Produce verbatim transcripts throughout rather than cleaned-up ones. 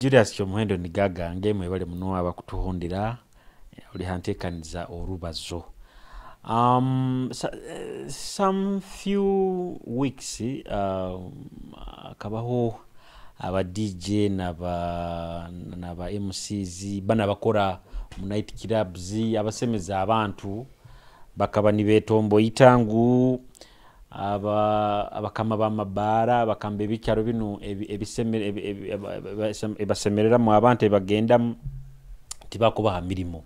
Julius Kyomuhendo Nigaga, nge mwebale muno abakutuhondera, eh, oli ha ntekaniza Orubazo. Um, sa-, eh, some few weeks, um, akabaho aba D J naba, naba M Cs, bana bakora mu night clubs, abasemeza abantu, bakaba nibetomboita ngu aba-, abakama b'amabaara, abakama b'ebiikaro binu ebi-, ebisemere-, ebi-, ebi-, eba-, eba-, eba-, ebasemereramu abantu ebagendamu, tibakubaha mirimo.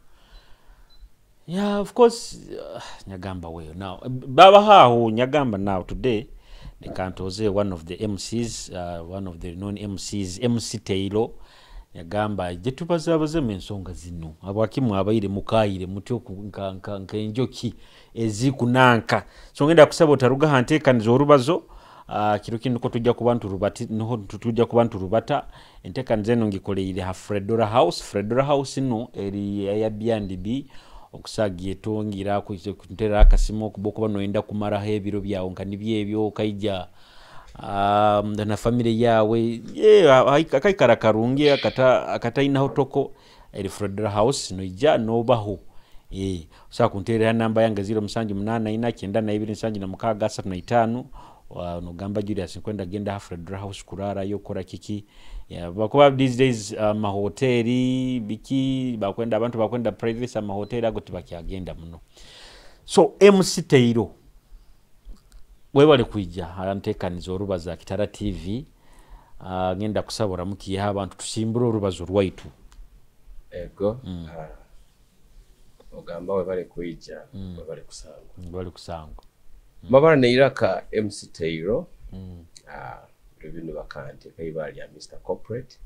Yeah, of course, uh, nyagamba weyo. Now, babaho aho, nyagamba now today, leka ntoze one of the M Cs, uh, one of the known M Cs, M C Taylor. Yagamba, "Aije tubazabazemu ensonga zinu. Habwaki mwabaire mukaire mutyo ku-, nka, nka, nka enjoki ezikunanka?" So, ngenda kusaba otaruga ha ntekaniza Orubazo, ah, kiro kinu nukwo tujja kuba nturubati-, niho tu-, tujja kuba nturubata. Entekaniza enu ngikoleire ha Fredora House. Fredora House enu eri eya B and B. Okusaaga etongira, ku-, kuntera akasimu, okuba, okuba noyenda kumaraho ebiro byawe nka nibyo ebyo, okaija, ah, na family yawe, eh, ah, akaikara karungi, akata-, akatainaho toko, eri Fredora House, noija, nobaho. Eh, osobola kunterera namba yange ziro musanju munaana ina, kyenda na ibiri, nsanju na mukaaga, asatu na itaano. Wa-, nogamba, "Julius, nkwenda genda ha Fredora House kurarayo, kukora kiki?" Yeah, bakuba these days, ah, amahoteri, biki, bakwenda, abantu bakwenda privacy, amahoteri ago tibakyagenda muno. So, M C Taylor, webale kwija ha ntekaniza Orubazo ha Kitara T V. Ah, ngenda kusaba oramukiyeho abantu, tusimbure Orubazo rwaitu. Ego, ah, ogamba webale kwija, webale kusangwa. Webale kusangwa. Mabara n'iraka M C Taylor. Ah, biro binu bakantekaho ibara lya Mister Corporate.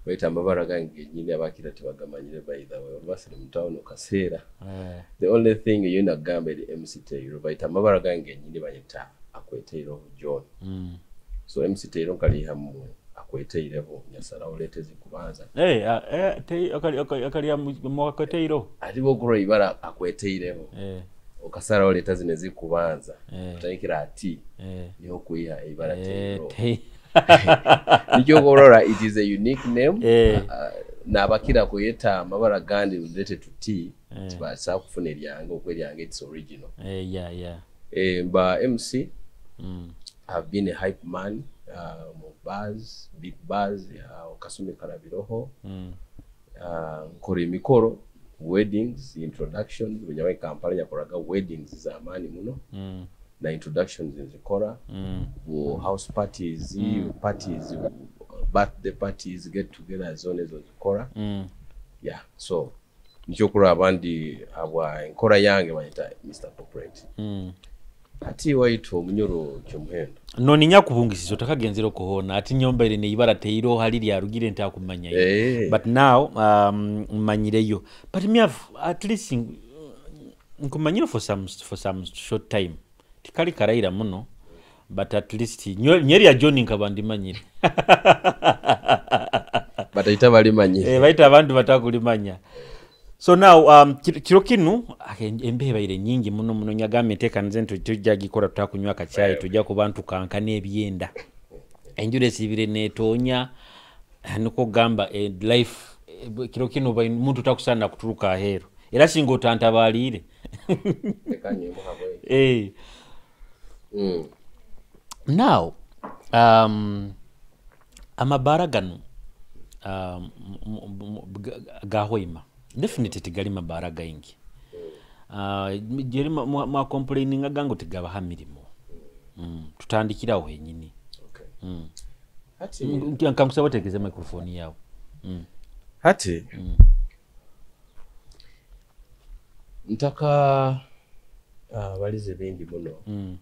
Baitu amabara gange genyini abakira tibagamanyire, by the way. Oruba siri mu town okaseera. Eh. The only thing nyowe nagamba eri M C Taylor, baitu amabara gange genyini banyeta Akweteireho John. So, M C Taylor nkaliihamu Akweteireho, nyasaraho leeta ezikubanza. Eh, ah, eh, te-, akali-, akali-, akali amu-, mu Akweteireho? Hati bwokurora ibara Akweteireho, eh, okasaraho leeta zinu ezikubanza, eh, kutandikira ha T, eh, niho kwiha ibara, eh, Teiro. Te- Nikyo okurora, it is a unique name. Eh. Ah, ah, nabakira kuyeta amabara gandi related to T, eh, tibasobora kufuna eryange, oku eryange it's original. Eh, yeah, yeah. Eh, mba M C, mm, I've been a hype man, uh, mu bars, big bars, uh, Kasumi Karabireho. Mm. Uh, nkora emikoro, weddings, introductions, buli nyabaire Kampala nyakoraga weddings z'amaani muno. Mm. Na introductions nzikora. Mm. Bu house parties, mm, parties, bu birthday parties, get together, zoona ezo nzikora. Mm. Yeah, so, nikyo kurora abandi habwa enkora yange banyeta Mister Corporate. Mm. Hati waitu Omunyoro Kyomuhendo. Noni nyakubungisize, otakagenzere oko hoona. Hati nyowe mbaire neibara Teiro hali lyarugire ntakumanyayo. Eh. But now, um, mmanyireyo. But me have, at least, n-, nkumanyire for some, for some short time. Tikali karaira muno, but at least nyo-, nyowe erya John nkaba ndimanyire. Bataita balimanyire. Eh, baitu abandi batakulimanya. So now, um, kiro, kiro kinu, ah, em-, embeho ebaire nyingi muno, muno, nyagamba entekaniza enu tu-, tujja gikora tutakunywa akacaayi, eh, tujja kuba ntukankana ebyenda. Enjura esiibire netonya, eh, nukwo kugamba, eh, life, eh, kiro kinu oba omuntu takusaana kuturuka aheeru. Era singa otantabaliire. Leka nyimuha bwire. Eh. Mm. Now, um, amabaara ganu, um, mu, mu, mu, ga, ga Hoima, definitely tigali mabaara gaingi. Mm. Ah, geri ma, mwa, mwa complainingaga ngu tigabaha mirimo. Mm. Mm, tutandikire aho henyini. Okay. Mm. Hati nka, nka nkusaba oteekeze microphone yaawe. Mm. Hati, mm. Ntaka, ah, balize bingi muno. Mm.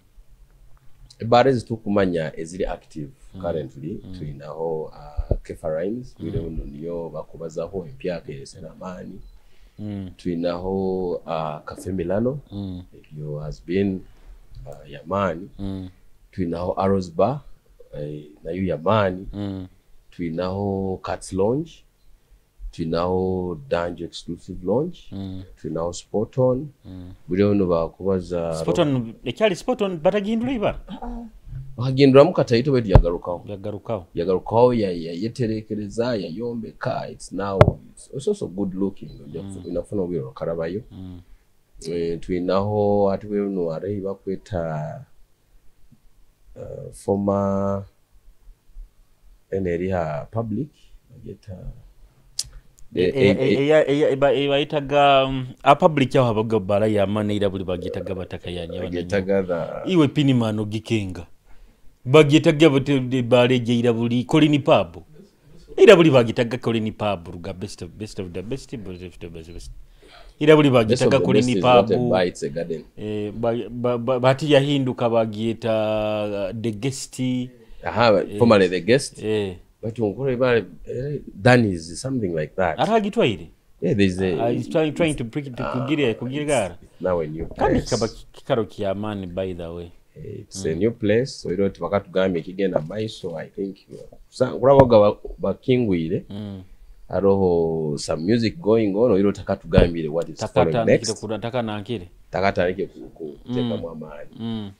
Ebbaara ezitukumanya eziri active, mm, currently, mm, twinaho, ah, Kefa Rhymes, mm, bwire bunu niyo bakubazaho, empyaka eyesere amaani. Mm. Twinaho, ah, Cafe Milano, mm, eyo has been, ah, ya maani. Mm. Twinaho Arrows Bar, eh, nayo ya maani. Mm. Twinaho Cats Lounge. Twinaho Danjo Exclusive Lounge, mm, twinaho Spot On. Mm. Buli onu bakubaza Spot On, ekyali Spot On, batagihindura ibara? Ah, ah. Akaginduramu kataito baitu yagarukaho. Yagarukaho. Yagarukaho, ya-, ya-, yayeterekereza, yayombeka. It's now, it's also good looking. Oyina kufuna obwire okarabayo. Eh, twinaho, hati wewe no, hariho bakweta, uh, former, enu eri ha public, bagyeta, eh, eh, eh, eya- eya- eba- ebayitaga, um, a public aho habaga bara ya mana ira buli bagitaga bataka ya nyawa na nyawa. Bagyetaga the Iwe pini mano gikenga. Bagitaga bate- de- bare je ira buli Colin Pub. Ira buli bagitaga Colin Pub, ruga best of, best of the best, best of the best, best. Ira buli bagitaga Colin Pub. It's a garden. Eh, ba- ba- ba- bati yahinduka bagiyeta, uh, the guest. Aha, formerly the guest. Eh. But onkora ibara, eh, Danny's, something like that. Aragitwaire. Yeah, there's a Uh, he's trying, trying to bring it to kugire kugirigara. Now a new place. Kandi kikaba ki- kikaro ky'amaani, by the way. It's a new place, so iro tibakatugambye ekigenda maiso. I think, uh, sa- kurabaga ba- bakingwire. Haroho some music going on, iro takatugambire what is following next. Takatandikire. Takatandikire ku- kutekamu amaani.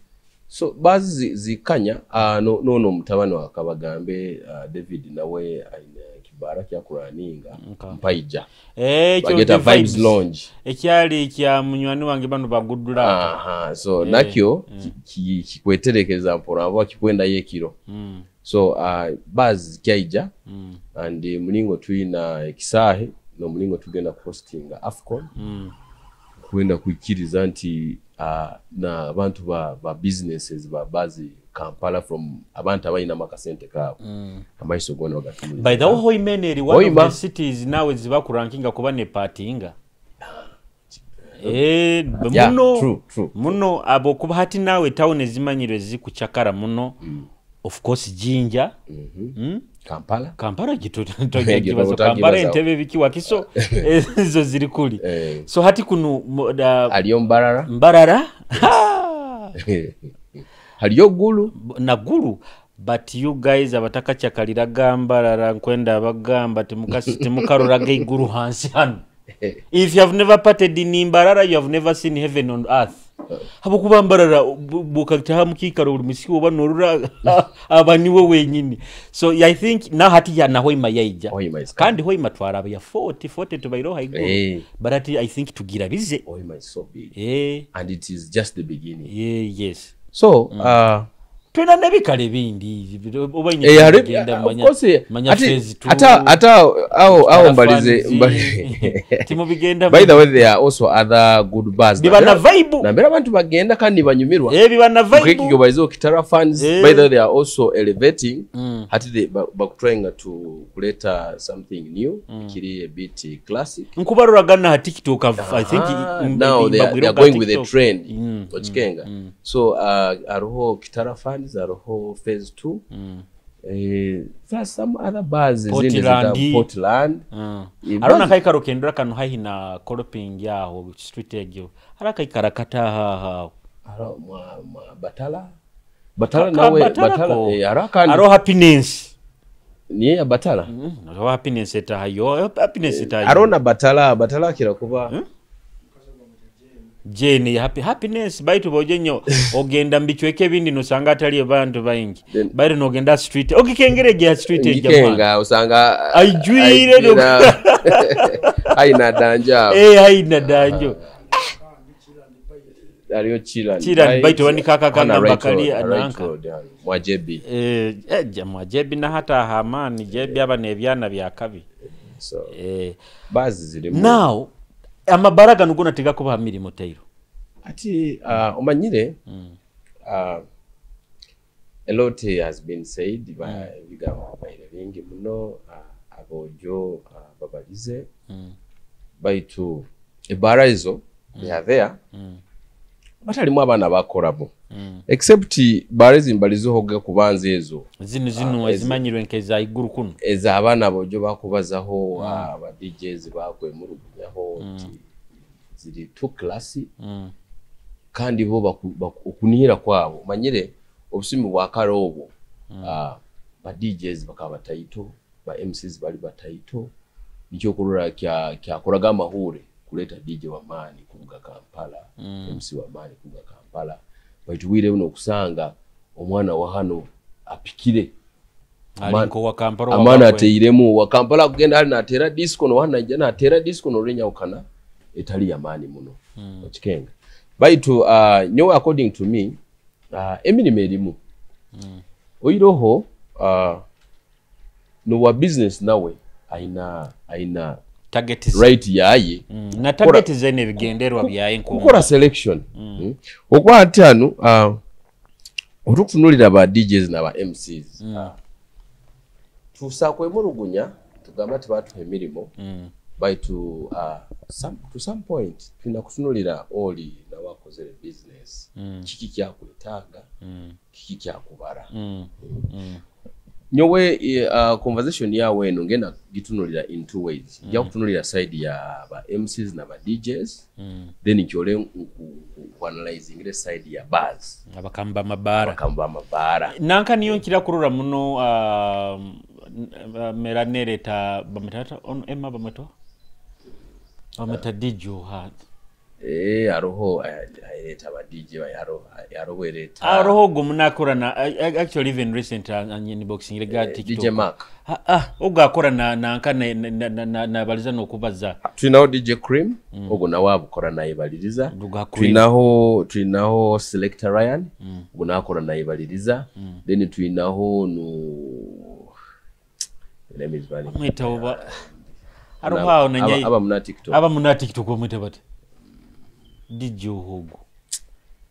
So bazi zi- zikanya, ah, no- nono mutabani wa Kabagambe, ah, David, nawe aine ekibara kyakuraninga. Mpaija. Eh, ekyo bageta the Vibes Lounge. Ekyali kya munywani wange banu bagudula. Aha, so nakyo ki- ki- kikweterekeza mpora mpora, kikwendayo ekiro. So, ah, buzz kyaija, and, eh, mulingo twina ekisaahe, n'omulingo tugenda kuhostinga AFCON. Kwenda kwikiriza nti, ah, na abantu ba, ba businesses ba bazi Kampala, from abantu abainamu akasente kaabo, amaiso goona bagatulize. By the way, Hoima eno eri one of the cities naawe zibakurankinga kuba nepatinga. Eh, yeah, muno, true, true, muno, habwokuba hati naawe town ezimanyirwe ezikucakara muno, of course, Jinja, mm? Kampala. Kampala gitu- togibaza. Kampala, Entebbe, biki, Wakiso, ezo ziri kuli. Eh. So hati kunu mo- da- Haliyo Mbarara. Mbarara. Haliyo Gulu. Na Gulu. But you guys abatakacakaliraga Mbarara, nkwenda abagamba, timukasi- timukaroraga iguru hansi hanu. If you have never parted in Mbarara, you have never seen heaven on earth. Habwokuba Mbarara, bu- bukataha mu kiikaro buli musiki oba norora aba niwe wenyini. So I think na hati ya na Hoima yaija. Hoima is kandi Hoima twara ya forty, forty tubaireho haiguru. Eh. But ati, I think tugirabize. Hoima is so big. Eh. And it is just the beginning. Yeah, yes. So, uh, Twina n'ebikaro ebindi, oba oine Eh, hari- kugenda of manya, course, eh, manya ati- phase two. Ata ata aho aho mbalize Fans, mbali- eh, timubigenda By the way, there are also other good bars. Biba na Nambere- vibe. Nambere abantu bagenda kandi nibanyumirwa. Eh, biba na vibe. Nk'ekyo baize Kitara fans. Eh. By the way, they are also elevating. Mm. Hati they ba- bakutryinga to kuleta something new. Mm. Kiri a bit classic. Nkubaruraga na ha TikTok, I've- I think. Ah, mm, now they are, they are going with the trend. Mm, okikenga. Mm. So, uh, haroho Kitara fans, haroho phase two. Mm. Eh, there's some other bars ezindi zita Portland. Portland. Ah. Eh, haroho na kaikaro kendura kanu haihi na Kolopingi aho, street egyo. Haroho akaikaro kata ha, ha. Haroho mwa, mwa Batala. Batala nawe, Batala, Batala ko. Eh, haroho kandi. Haroho Happiness. Niye ya Batala? Mm, haroho Happiness etahayo. Happiness etahayo. Haroho na Batala, Batala akira kuba. Hmm? Jane ya happy, Happiness, baitu bojo nyo, ogenda mu bicweka ebindi nosanga atali abantu baingi. Then baitu nogenda street. Okikengere gya street egya mwana. Ngikenga, osanga aijwire no. Aina danjo. Eh, aina danjo. Hariyo Chill and Chill and Bite, baitu bani kaka hana kanga right bakali road, right ananka. Road, hano. Mwa J B. Eh, eh, ja- mwa J B na hata ha man, J B aba n'ebyana bya kabi. So, eh, bars zirimu. Now, amabara ganu gona tigakuba ha mirimo tairo. Ati, ah, omanyire, ah, a lot has been said, ba- ebigambo bibaire bingi muno, ah, abojo, ah, babalize. Baitu ebbaara ezo, they are there. Batalimu abaana bakoramu. Except bbaara ezi mbalizeho ga kubanza ezo. Zinu, zinu ah, ezi- ezimanyirwe nk'eza iguru kunu. Ez'abaana bojo bakubazaho, ah, aba D Js bakwemulugunyaho nti ziri too classy. Kandi bo baku- baku- okunihira kwabo, manyire obusumi bwa kare obwo, ah, ba D Js bakaba bataito, ba M Cs bali bataito. Nikyo kurora kya- kyakoraga amahuure kuleeta D J wa maani kuruga Kampala, M C wa maani kuruga Kampala. Baitu bwire bunu okusanga omwana wa hanu apikire. Ali Ama-, nko wa Kampala, amaani owa Kampala. Ateiremu, wa Kampala akugenda hali natera disco, no hanu naija natera disco, no lwenyahukana etali ya maani muno. Mm. Okikenga. Baitu, ah, nyowe, according to me, ah, emirimo erimu. Mm. Oiroho, ah, n'owa business nawe aina, aina target ze. Right yaye. Mm. Na kukora, target ze n'ebigenderwa ku-, byaye nko kukora selection. Mm. Mm. Okuba hati hanu, ah, otukutunulira ba D Js na ba M Cs. Mm. Ah. Tusa kwemurugunya, tugamba ati batuha emirimo. Mm. Baitu, ah, some, to some point, twina kutunulira oli nawe akozere business. Mm. Kiki kyakwetaaga? Mm. Kiki kyakubara? Mm. Mm. Nyowe, eh, ah, conversation yawe enu ngenda gitunulira in two ways. Mm. Ngya kutunulira side ya ba M Cs na ba D Js, mm, then nkyole nku-, nku-, nku analyzingire side ya bars. Abakama b'amabaara. Abakama b'amabaara. Nanka niyo nkira kurora muno, ah, n-, ah, Melanie Leta, bamweta ata? On-, Emma bamweta? Bamweta D J Ohad. Eh, haroho, eh, eh, ereta aba D J, haroho, haroho ereta. Haroho ogu munakora na, eh, eh, actually even recent, ah, ah, inboxingire ga, eh, TikTok. D J Mark. Ah, ah, ogu akora na, na, nka na, na, na, na, na, nabaliza n'okubaza. Twinaho D J Cream, mm, ogu nawe abukora nayebaliriza. Ogu ha Cream. Twinaho, twinaho Selector Ryan, mm, ogu nakora nayebaliriza. Mm. Then twinaho nu-, Let me find it. Bamweta oba, haroho aho na aba, nyai-, aba muna TikTok. Aba muna TikTok bamweta bata? D J ogu.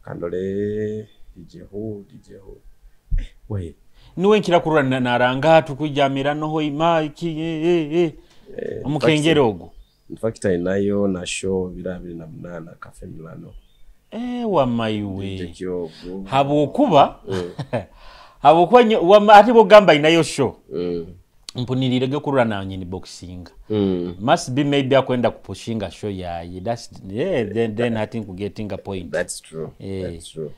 Kandole, D J who, D J who. Eh, we. Niwe nkira kurora na, naranga hatu kwijamira noho ima, iki, eh, eh, eh. Eh, omukengere ogu. In fact, ainayo na show biro abiri na munaana, Cafe Milano. Eh, wama iwe. D J Kyogo. Habwokuba, mm, habwokuba nyo-, wama, ati bwogamba ainayo show. Mm. Mpunirirege kurora na inboxinga. Mm. Must be maybe akwenda kupushinga show yaye. That's, yeah, then, then I think we're getting a point. That's true. Eh. That's true.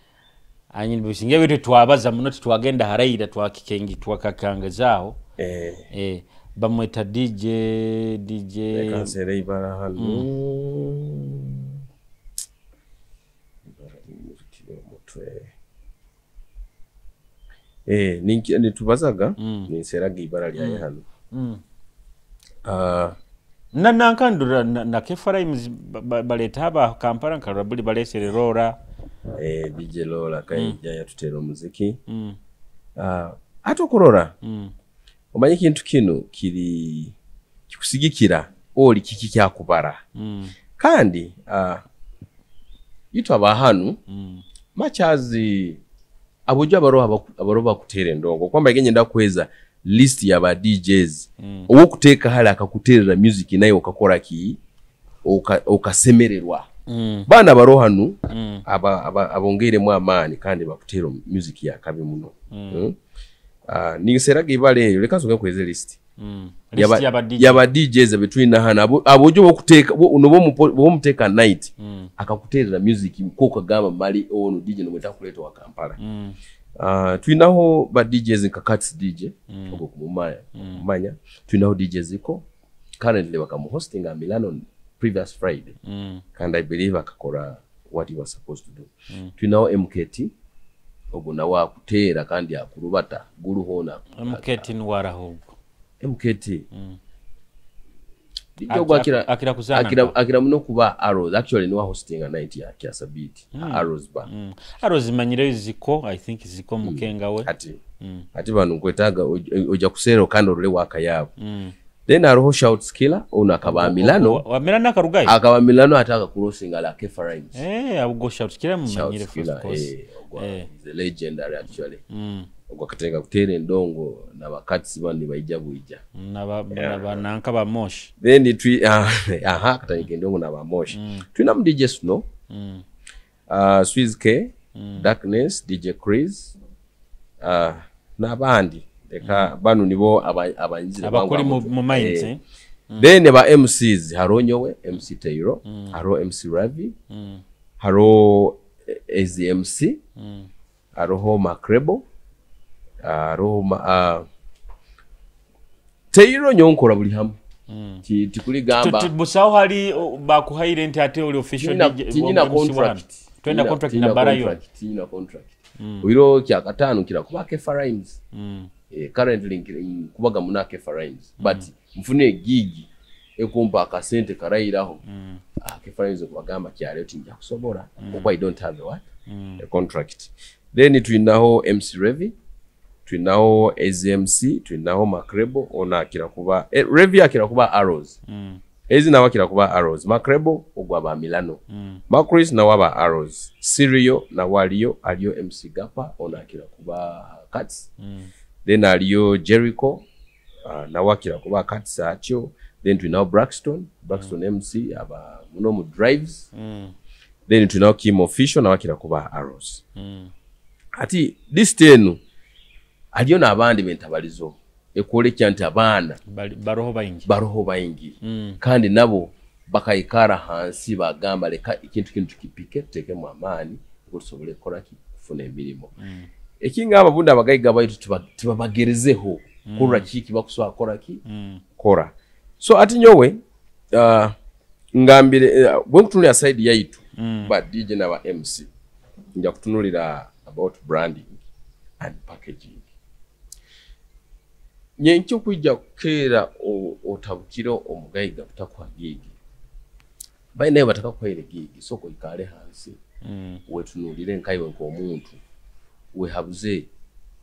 Anyi, businge baitu twabaza muno, titwagenda haraira, twakikengi-, twakakangazaaho. Eh. Eh, bamweta D J, D J. Leka nseere ibara hanu. Mm. Ibara limurukire omutwe. Eh, ninki-, nitubazaga, mm, ninseeraga ibara lyaye, mm, hanu. Mm. Ah. Na, nanka ndora na, na Kefa Rhymes ba, ba, baleta aba Kampala, nkarora buli balesere Rora. Eh, D J Rora, mm, kaija yatuteera omuziki. Mm. Ah, hati okurora, mm, omanye ekintu kinu kiri, kikusigikira oli kiki kyakubara. Mm. Kandi, ah, itwe aba hanu, mm, much as Habwojo abaroho abaku-, abaroho bakuteera endongo. Kwamba nge nyenda kweza list ya ba D Js. Mm. Ow'okuteeka hali akakuteerera music nawe okakora ki? Oka-, okasemererwa. Mm. Baana abaroho hanu, mm, aba-, aba-, abongeiremu amaani kandi bakuteera music ya kabi muno. Mm. Mm. Ah, ninseeraga ibara eryo. Leka nsooke nkweze list. Mm. List yaba, yaba D J. Yaba D Js abetwina hanu. Abo, abo ojo bokuteeka, bo, no bomupo-, bomuteeka night. Mm. Akakuteerera music, ko okagamba mali, ono D J nomweta kuleeta wa Kampala. Mm. Ah, twinaho ba D Js nka Kats D J, mm, ogu kumumanya, mm, kumanya. Twinaho D J Ziko. Currently bakamuhostinga Milano previous Friday. Mm. Kandi I believe akakora what he was supposed to do. Mm. Twinaho M K T, ogu nawe akuteera kandi akurubata, gulu hoona. M K T nuwe araha ogu? M K T. Mm. D J ogu akira, akira, akira kuzana akira, akira muno kuba Arrows. Actually, niwe hostinga night ya, ya Sabiiti. Mm. Arrows Bar. Mm. Arrows manyireyo Ziko, I think Ziko, mm, mukenga we. Hati, mm, hati banu nkwetaaga oj-, oj-, oja kuseera kandi orole waka yabo. Mm. Then haroho Shouts Killer, onu akaba Milano. Wa, wa, wa Milano akarugayo? Akaba Milano, ate akakurosinga la Kefa Rhymes. Eh, abugo Shouts Killer mumanyire, Shouts Killer, of course. Eh, ogwa, eh, is a legendary actually. Mm. Ogwo akateeka kuteera endongo, na ba Kats banu nibaija bwija. Na ba, yeah, na ba nanka ba Mosh. Then twi-, ah, aha, akateeka endongo na ba Mosh. Mm. Twinamu D J Snow. Mm. Ah, Swizz K, mm, Darkness, D J Chris, ah, n'abandi. Leka, mm, banu nibo aba-, abanyizire abakuli bwangu mu, mu minds, eh, eh? Mm. Then ba M Cs, haroho nyowe, M C Teiro, mm, haroho M C Ravi, mm, haroho, eh, Easy M C, mm, haroho Makrebo, haroho ma-, ah, Teiro nyowe nkora buli hamu. Mm. Ti-, tikuli gamba. Tu-, tu-, busaho hali, o, bakuhaire nti ate oli official tinyina, D J, tinyina M C contract. Twenda tinyina, contract tinyina na Barayo. Contract, tinyina contract. Mm. Oihireho kya kataano nkira kuba Kefa Rhymes. Mm. Eh, currently nkira, nkubaga muno Kefa Rhymes. Mm. But nfune gig ekumpa akasente karairaho. Mm. Ah, Kefa Rhymes nkubagamba kyaleero tinja kusobora. Mm. Kuko I don't have a what? Mm. A contract. Then twinaho M C Revy. Twinaho A Z M C, twinaho Makrebo, onu akira kuba, eh, Revy akira kuba Arrows. Mm. Ezi nawe akira kuba Arrows. Makrebo, ogwa ba Milano. Mm. Macris nawe aba Arrows. Sirio nawe aliyo, aliyo M C Gapa, onu akira kuba Cats. Mm. Then aliyo Jericho, ah, nawe akira kuba Cats akyo. Then twinaho Braxton, Braxton M C, aba muno mu Drives. Mm. Then twinaho Kim Official, nawe akira kuba Arrows. Mm. Hati, list enu, haliyo n'abandi bentabalizo, ekwolekya nti abaana Bali-, baroho baingi. Baroho baingi. Mm. Kandi nabo bakaikara hansi, bagamba, "Leka ekintu kinu tukipike, tuteekemu amaani, ngu tusobole kukora ki? Kufuna emirimo." Mm. Ekingamba, bundi abagaiga baitu tiba-, tibabagerizeho, mm, kurora ki eki bakusobora kukora ki? Mm. Kora. So, hati nyowe, ah, ngambire, eh, bwe nkutunulira side yaitu, mm, ba D J n'aba M C, nja kutunulira about branding and packaging. Nyenkya okwija kukeera o-, otabukire omugaiga kutakuha gig. Baine batakakuhaire gig, sooka oikale hansi, mm, wetunulire nka iwe nk'omuntu, wehabuze,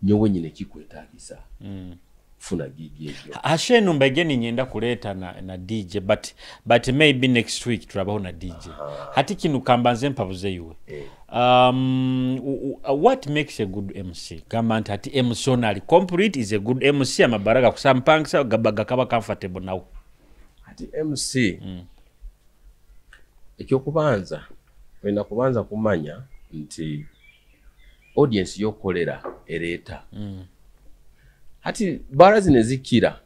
nyowe nyine kikwetagisa. Mm. Kufuna gig egyo. Ha-, hashenu mbaige ninyenda kuleeta na, na D J, but, but maybe next week turabaho na D J. Aha. Hati kinu kambanze mpabuze iwe. Eh. Um, u-, u-, uh, what makes a good M C? Gamba nti hati M C onu ali complete, is a good M C, amabara gakusampangisa, gaba-, gakaba comfortable nawe. Hati M C, mm, ekyokubanza, oina kubanza kumanya nti audience yokukolera ereeta. Mm. Hati, bara zinu ezikira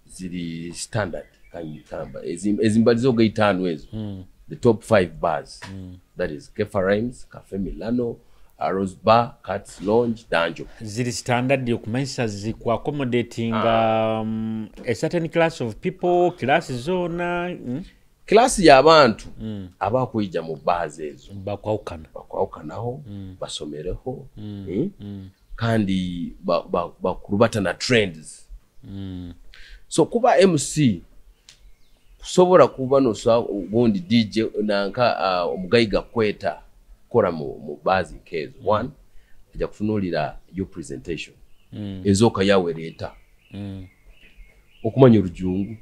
ziri standard, kanyikamba. Ezi-, ezimbalizoga itaano ezo. Mm. The top five bars. Mm. That is Kefa Rhymes, Cafe Milano, Arrows Bar, Cats Lounge, Danjo. Ziri standard yokumanyisa ziku accommodating, ah, um, a certain class of people, class zoona, mm? Class y'abantu, mm, abakwija mu bars ezo. Bakwahukana. Bakwahukanaho, mm, basomereho, mm, eh? Mm. Kandi ba-, ba-, bakurubata na trends. Mm. So, kuba M C, kusobora kuba nosa-, obundi D J, nanka, ah, omugaiga kweta, kora mu, mu bars nk'ezo. Mm. One, aija kutunulira your presentation. Mm. Enzooka yaawe ereeta. Mm. Okumanya Orujungu.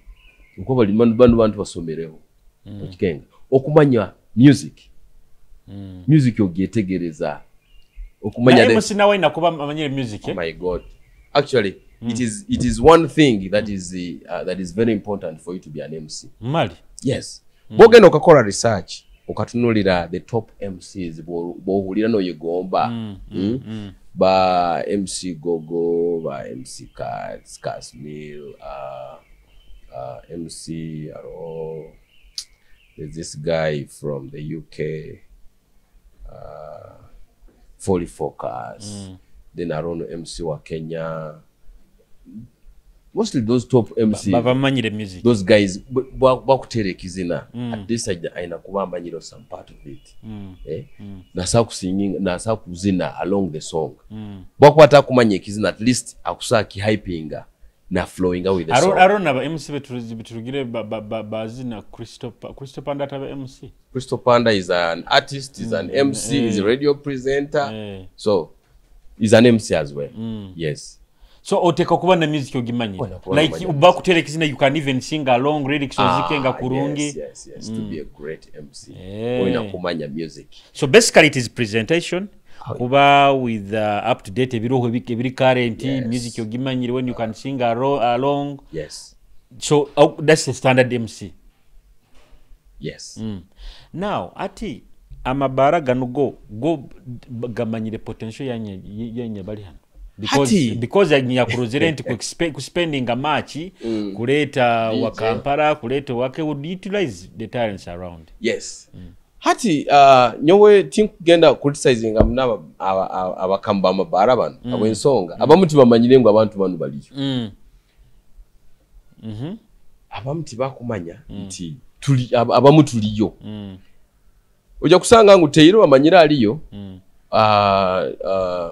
Okuba bali banu, banu bantu basomereho. Mm. Okikenga. Okumanya music. Mm. Music ogyetegereza. Okumanya na the M C nawe aina kuba amanyire music, eh? Oh my God. Actually, mm, it is, it is one thing that is, uh, that is very important for you to be an M C. Mali? Yes. Mm. Bwogenda okakora research, okatunulira the top M Cs bo-, bohulira noyegomba. Mm, mm, mm, mm. Ba M C Gogo, ba M C Cats, Casmir, uh, uh, M C, haroho, there's this guy from the U K, uh, Folly Focus. Mm. Then haroho no M C wa Kenya. Mostly those top M Cs, ba-, babamanyire music. Those guys, b-, ba-, bakutera ekizina. Mm. At least aina, aina kuba amanyire some part of it. Mm. Eh? Mm. Nasa kusinginga, nasa kuzina along the song. Mm. Bwakuba atakumanya ekizina, at least akusa kihypinga na flowinga with the song. Haroho, haroho na ba M C betu-, beturugire ba-, ba-, ba-, bazina Crystal Pa-, Crystal Panda ataba M C? Crystal Panda is an artist, is an M C, is a radio presenter. Eh. So, is an M C as well. Mm. Yes. So, oteekwa kuba na music ogimanyire. Oteekwa kuba like, nomanya music. Bakutera ekizina, you can even sing along, lyrics ozikenga kurungi. Ah, yes, yes, yes, to be a great M C. Eh. Oina kumanya music. So, basically, it is presentation. Kuba with, uh, up to date, ebiroho ebi-, ebiri current, yes, music ogimanyire, when you can sing aro-, along. Yes. So, uh, that's a standard M C. Yes. Mm. Now, ati, amabara ganu go, go, b-, gamanyire potential ya nye-, ya, ya nye bali hanu. Because, hati, because ya, nyakurozire nti ku expe-, ku spending much, mm, kuleeta D J wa Kampala, kuleeta wa ke, would utilize the talents around. Yes. Mm. Hati, ah, nyowe tinkugenda criticizinga muno aba, aba, aba, abakama b'amabaara banu, mm, habw'ensonga, mm, abamu tibamanyire ngu abantu banu baliyo. Mm. Mhm. Abamu tibakumanya, mm, nti tuli, ab-, abamu tuliyo. Mm. Oija kusanga ngu Teiro bamanyire aliyo, mm, ah, ah,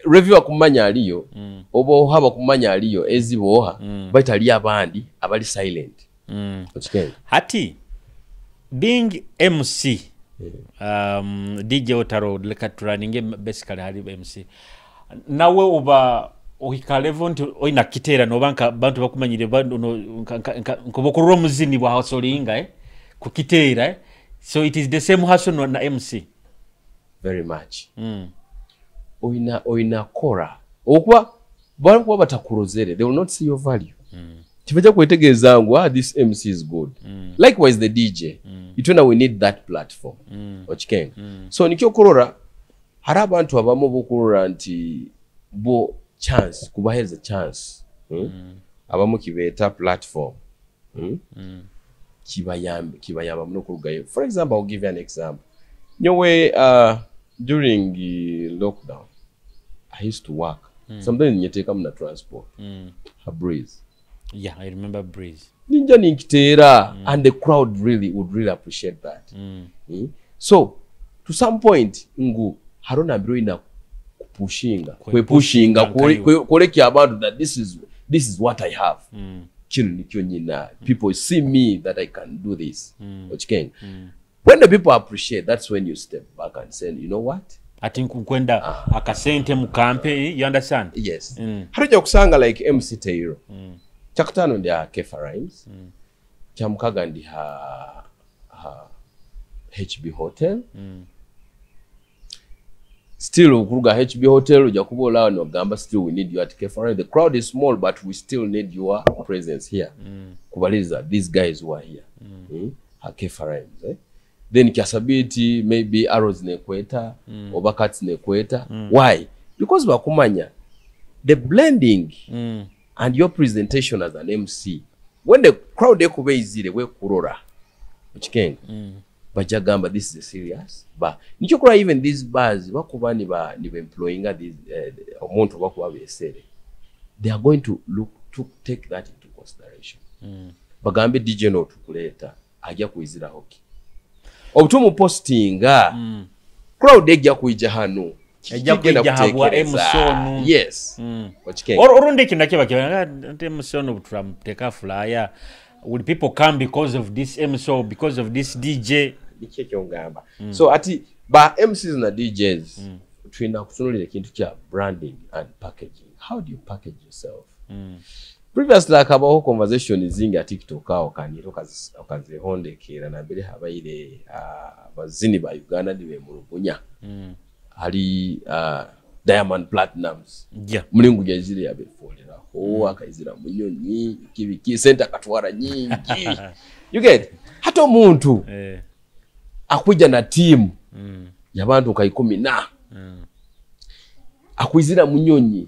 review akumanya aliyo, oboha bakumanya aliyo, ezi boha, baitu aliyo abandi abali silent. Okikenge? Hati, being M C, um, D J Otaro, leka turaninge basically hali M C. Nawe oba ohika level nti oina kukiteera, noba nka bantu bakumanyire, ba- no- nka- nka- nka- nkobokurora omuzini bwa hustlinga, eh? Kukiteera, eh? So it is the same hustle no- na M C. Very much. Oina, oina kora. Okuba, bwarakuba batakurozere, they will not see your value. Tibajja kwetegereza ngu, ah, this M C is good. Likewise, the D J. Itwena we need that platform. Okikenge? So, nikyo kurora, hari abantu abamu bokurora nti bo chance, kubahereza chance. Hmm? Abamu kibeeta platform. Hmm? Kibayamba, kibayamba muno kurugayo. For example, I'll give you an example. Nyowe, uh, during, uh, lockdown, I used to work. Sometimes nyetekamu na transport. A breeze. Yeah, I remember Breeze. Ninja ninkiteera, and the crowd really would really appreciate that. Hmm? So, to some point, ngu, haro nambiro ina kupushinga, kwepushinga, kwepushinga, kwe- nkayo. Kwe- kwolekya abantu that this is, this is what I have. Kinu nikyo nyina. People see me that I can do this. Okikenge? When the people appreciate, that's when you step back and say, you know what? Ati nku- nkwenda akasente mu kampe, eh, you understand? Yes. Hati ojja kusanga like M C Teiro. Kyakutaano ndi ha Kefa Rhymes. Kyamukaga ndi ha, ha H B Hotel. Still, okuruga H B Hotel, ojja kuba oli aho nogamba, still we need you at Kefa Rhymes. The crowd is small, but we still need your presence here. Kubaliriza, these guys who are here. Hmm? Ha Kefa Rhymes, eh? Then kyasabiti, maybe Arrows nekweta, oba Cats nekweta. Why? Because bakumanya, the blending and your presentation as an M C, when the crowd ekuba eizire, wekurora, okikenge, bajja gamba, this is a serious bar. Nikyo kurora even these bars, bakuba niba, niba employinga these, eh, omuntu bakuba besere, they are going to look, to take that into consideration. Bagambe, D J no tukuleeta, ajja kwiziraho ki? Obu tumupostinga, crowd ejja kwija hanu. Ejja kwija habwa M C onu. Yes. Okikenge? Or- orundi eki nakyo bakiba, ah, nti M C onu obu turamuteeka flyer, will people come because of this M C or because of this D J? Nikyo ekyongamba. So, ati, ba M Cs na D Js, tulina kutunulira ekintu kya branding and packaging. How do you package yourself? Previously, hakabaho conversation zingi ha TikTok aho, kandi okazi- okazehondekera, nambere habaire, ah, abazini ba Uganda nibemulugunya. Hali, ah, Diamond Platnumz. Yeah. Mulingo yaizire yabefoleraho, akaizira mu nyonyi, kibiki, sente akatwara nyingi. You get? Hati omuntu akwija na team y'abantu nka ikumi na, akwizira mu nyonyi.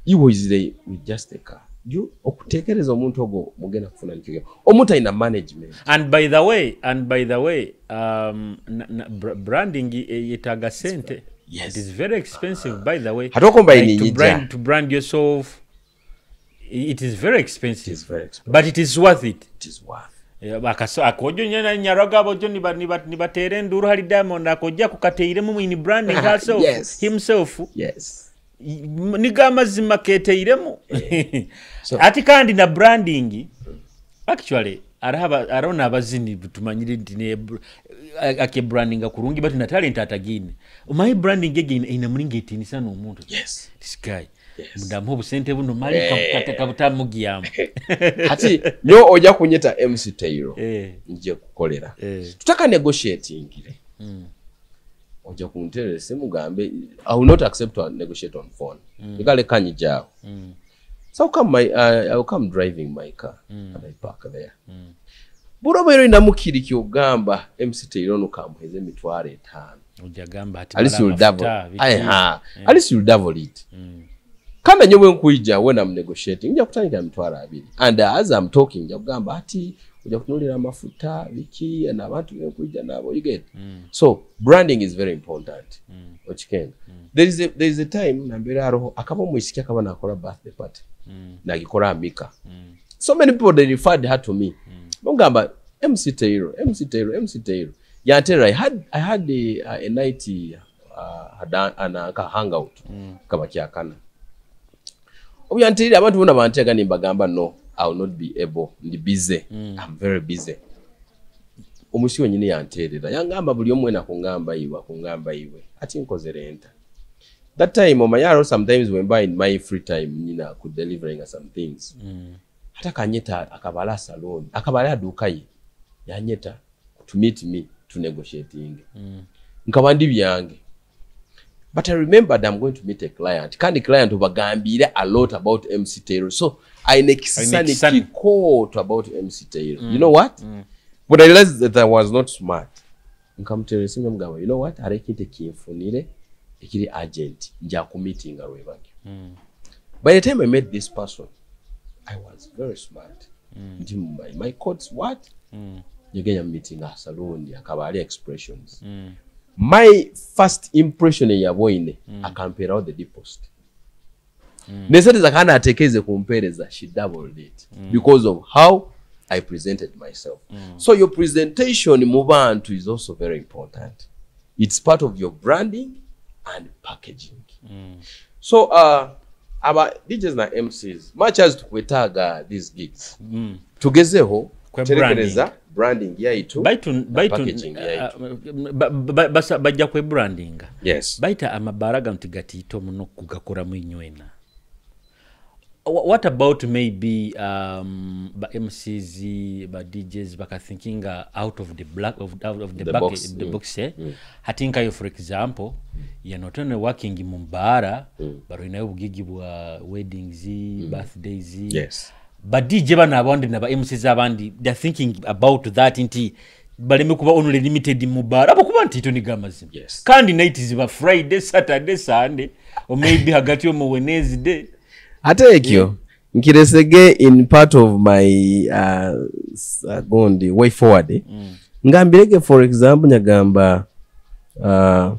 Iwe oizire with just a car. You, okutekereza omuntu ogu mugenda kufuna nikyo. Omuntu aina management. And by the way, and by the way, um, na, na, br- branding e- yetaaga sente. Yes. It is very expensive, by the way. Hati okomba like to inyija. Brand, to brand yourself, i- it is very expensive. It is very expensive. But it is worth it. It is worth. Eh, akaso- akojo nyina nyaraga abojo niba- niba- nibateera enduru hali Diamond, akoja kukateiremu mwini branding herself, yes, himself. Yes. Nigo amazima keteiremu. So, ati kandi na branding, actually, araho aba- araho n'abazini tumanyire nti ne br- a- ake brandinga kurungi, but na talent atagine. My branding again ina mulingo etinisa n'omuntu. Yes. This guy. Yes. Mudamu obusente buno mali, eh, kabutata kabutamugiyamu. Hati nyo oja kunyeta M C Teiro. Eh. Nje kukolera. Eh. Tutaka negotiatingire. Oja kunterera esimu gambe, I will not accept to negotiate on phone. Nikale kanyijaho. So come my, uh, I will come driving my car and I park there. Buro bero inamu kiri kyogamba M C Teiro no kamuheze emitwaro etaano. Oja gamba ati, at least you'll double. Aye, ha. At least you'll double it. Kandi nyowe nkwija, when I'm negotiating, nja kutandika emitwaro abiri. And, uh, as I'm talking, nja kugamba ati, oja kutunulira amafuta, biki, n'abantu benkwija nabo, you get? So, branding is very important. Okikenge? There is a, there is a time, nambere aroho, akaba omwisiki akaba nakora birthday party. Nagikora ha Mika. So many people, they referred her to me. Bongamba, M C Teiro, M C Teiro, M C Teiro. Yanterra, I had, I had a, a night, uh, had a, an, a hangout. Kaba kyakana. Obu yanterire, abantu bona bantega, nimbagamba, "No, I will not be able. Ndi busy. I'm very busy." Omusiki wenyini yanterera. Yangamba, "Buli omu wena akungamba iwe, akungamba iwe." Ati, "Nkozere nta?" That time, omanya, sometimes when by in my free time, nyina, I could delivering some things. Hati akanyeta, akaba ali ha salon, akaba ali ha duuka ye. Yanyeta to meet me, to negotiating. Nkaba ndi byange. But I remembered I'm going to meet a client. Kandi client obagambiire a lot about M C Taylor. So, aine ekisisani kikooto about M C Taylor. You know what? But I realized that I was not smart. Nkamuterera esimu, namugamba, "You know what? Hariho ekintu ekinfunire, ekiri urgent. Nja kumeetinga rwebagyo." By the time I met this person, I was very smart. Nti my, my coats what? Nyegenya meeting ha saloon, akaba ali expressions. My first impression eyaboine, akamperaho the deposit. Nesente zakaba natekereze kumpereza, she doubled it because of how I presented myself. So your presentation mu bantu is also very important. It's part of your branding and packaging. So, uh, aba D Js na M Cs, much as tukwetaaga these gigs, tugezeho kuterekereza branding yaitu na packaging yaitu. Ba-, ba-, ba-, basa-, bajja kwebrandinga. Yes. Baitu amabaara ganu tigatiito muno kugakoramu inywena. Wha-, what about maybe, um, ba M Cs, ba D Js bakathinkinga out of the black, of, out of the box, eh? Hati nkayo, for example, you're not only working mu baara, but oyinayo obugigi bwa weddings, birthdays. Yes. Ba D J banu abandi na ba M Cs abandi, they're thinking about that nti baleme kuba only limited mu baara. Habwokuba nti ito nigo amazima. Yes. Kandi night ziba Friday, Saturday, Sunday, or maybe hagati omu Wednesday. Ate ekyo, nkiresege in part of my, uh, s-, uh, gundi way forward. Ngambirege, for example, nyagamba, uh,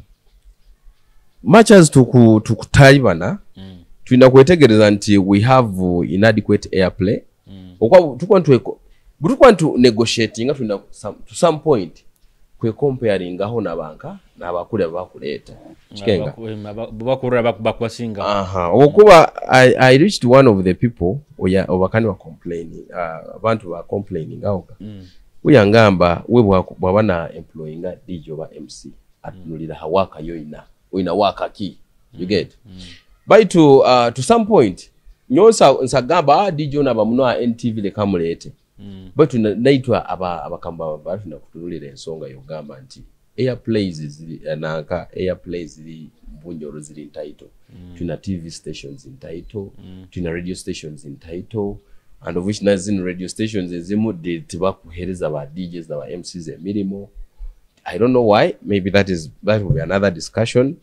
much as tuku-, tukutaibana, twina kwetegereza nti we have, uh, inadequate airplay. Okwa-, tukuba ntweko-, butukuba ntu negotiatinga, twina some, to some point, kwekomparingaho nabanka, nabakuli abakuleeta. Kikenga? Abaku-, em, aba-, bakurora baku-, bakubasinga. Aha, obwokuba I, I reached one of the people, oya-, obakani ba complaining, ah, abantu ba complaining, ahoga. Uyangamba, we bwaku-, bwaba na employinga D J oba M C, atunulira ha work yoina. Oyina work ki? You get? Baitu, uh, to some point, nyowe nsa-, nsagamba, "Ah, D J onu aba muno ha N T V, leka muleete." Baitu na-, naitwe aba-, abakama ba-, ba-, na kutunulira ensonga y'okugamba nti airplays ziri, eh, nanka airplays ziri Bunyoro ziri ntaito. Twina T V stations ntaito, twina radio stations ntaito, and of which na zinu radio stations ezimu di-, tibakuhereza ba D Js na ba M Cs emirimo. I don't know why. Maybe that is, that will be another discussion.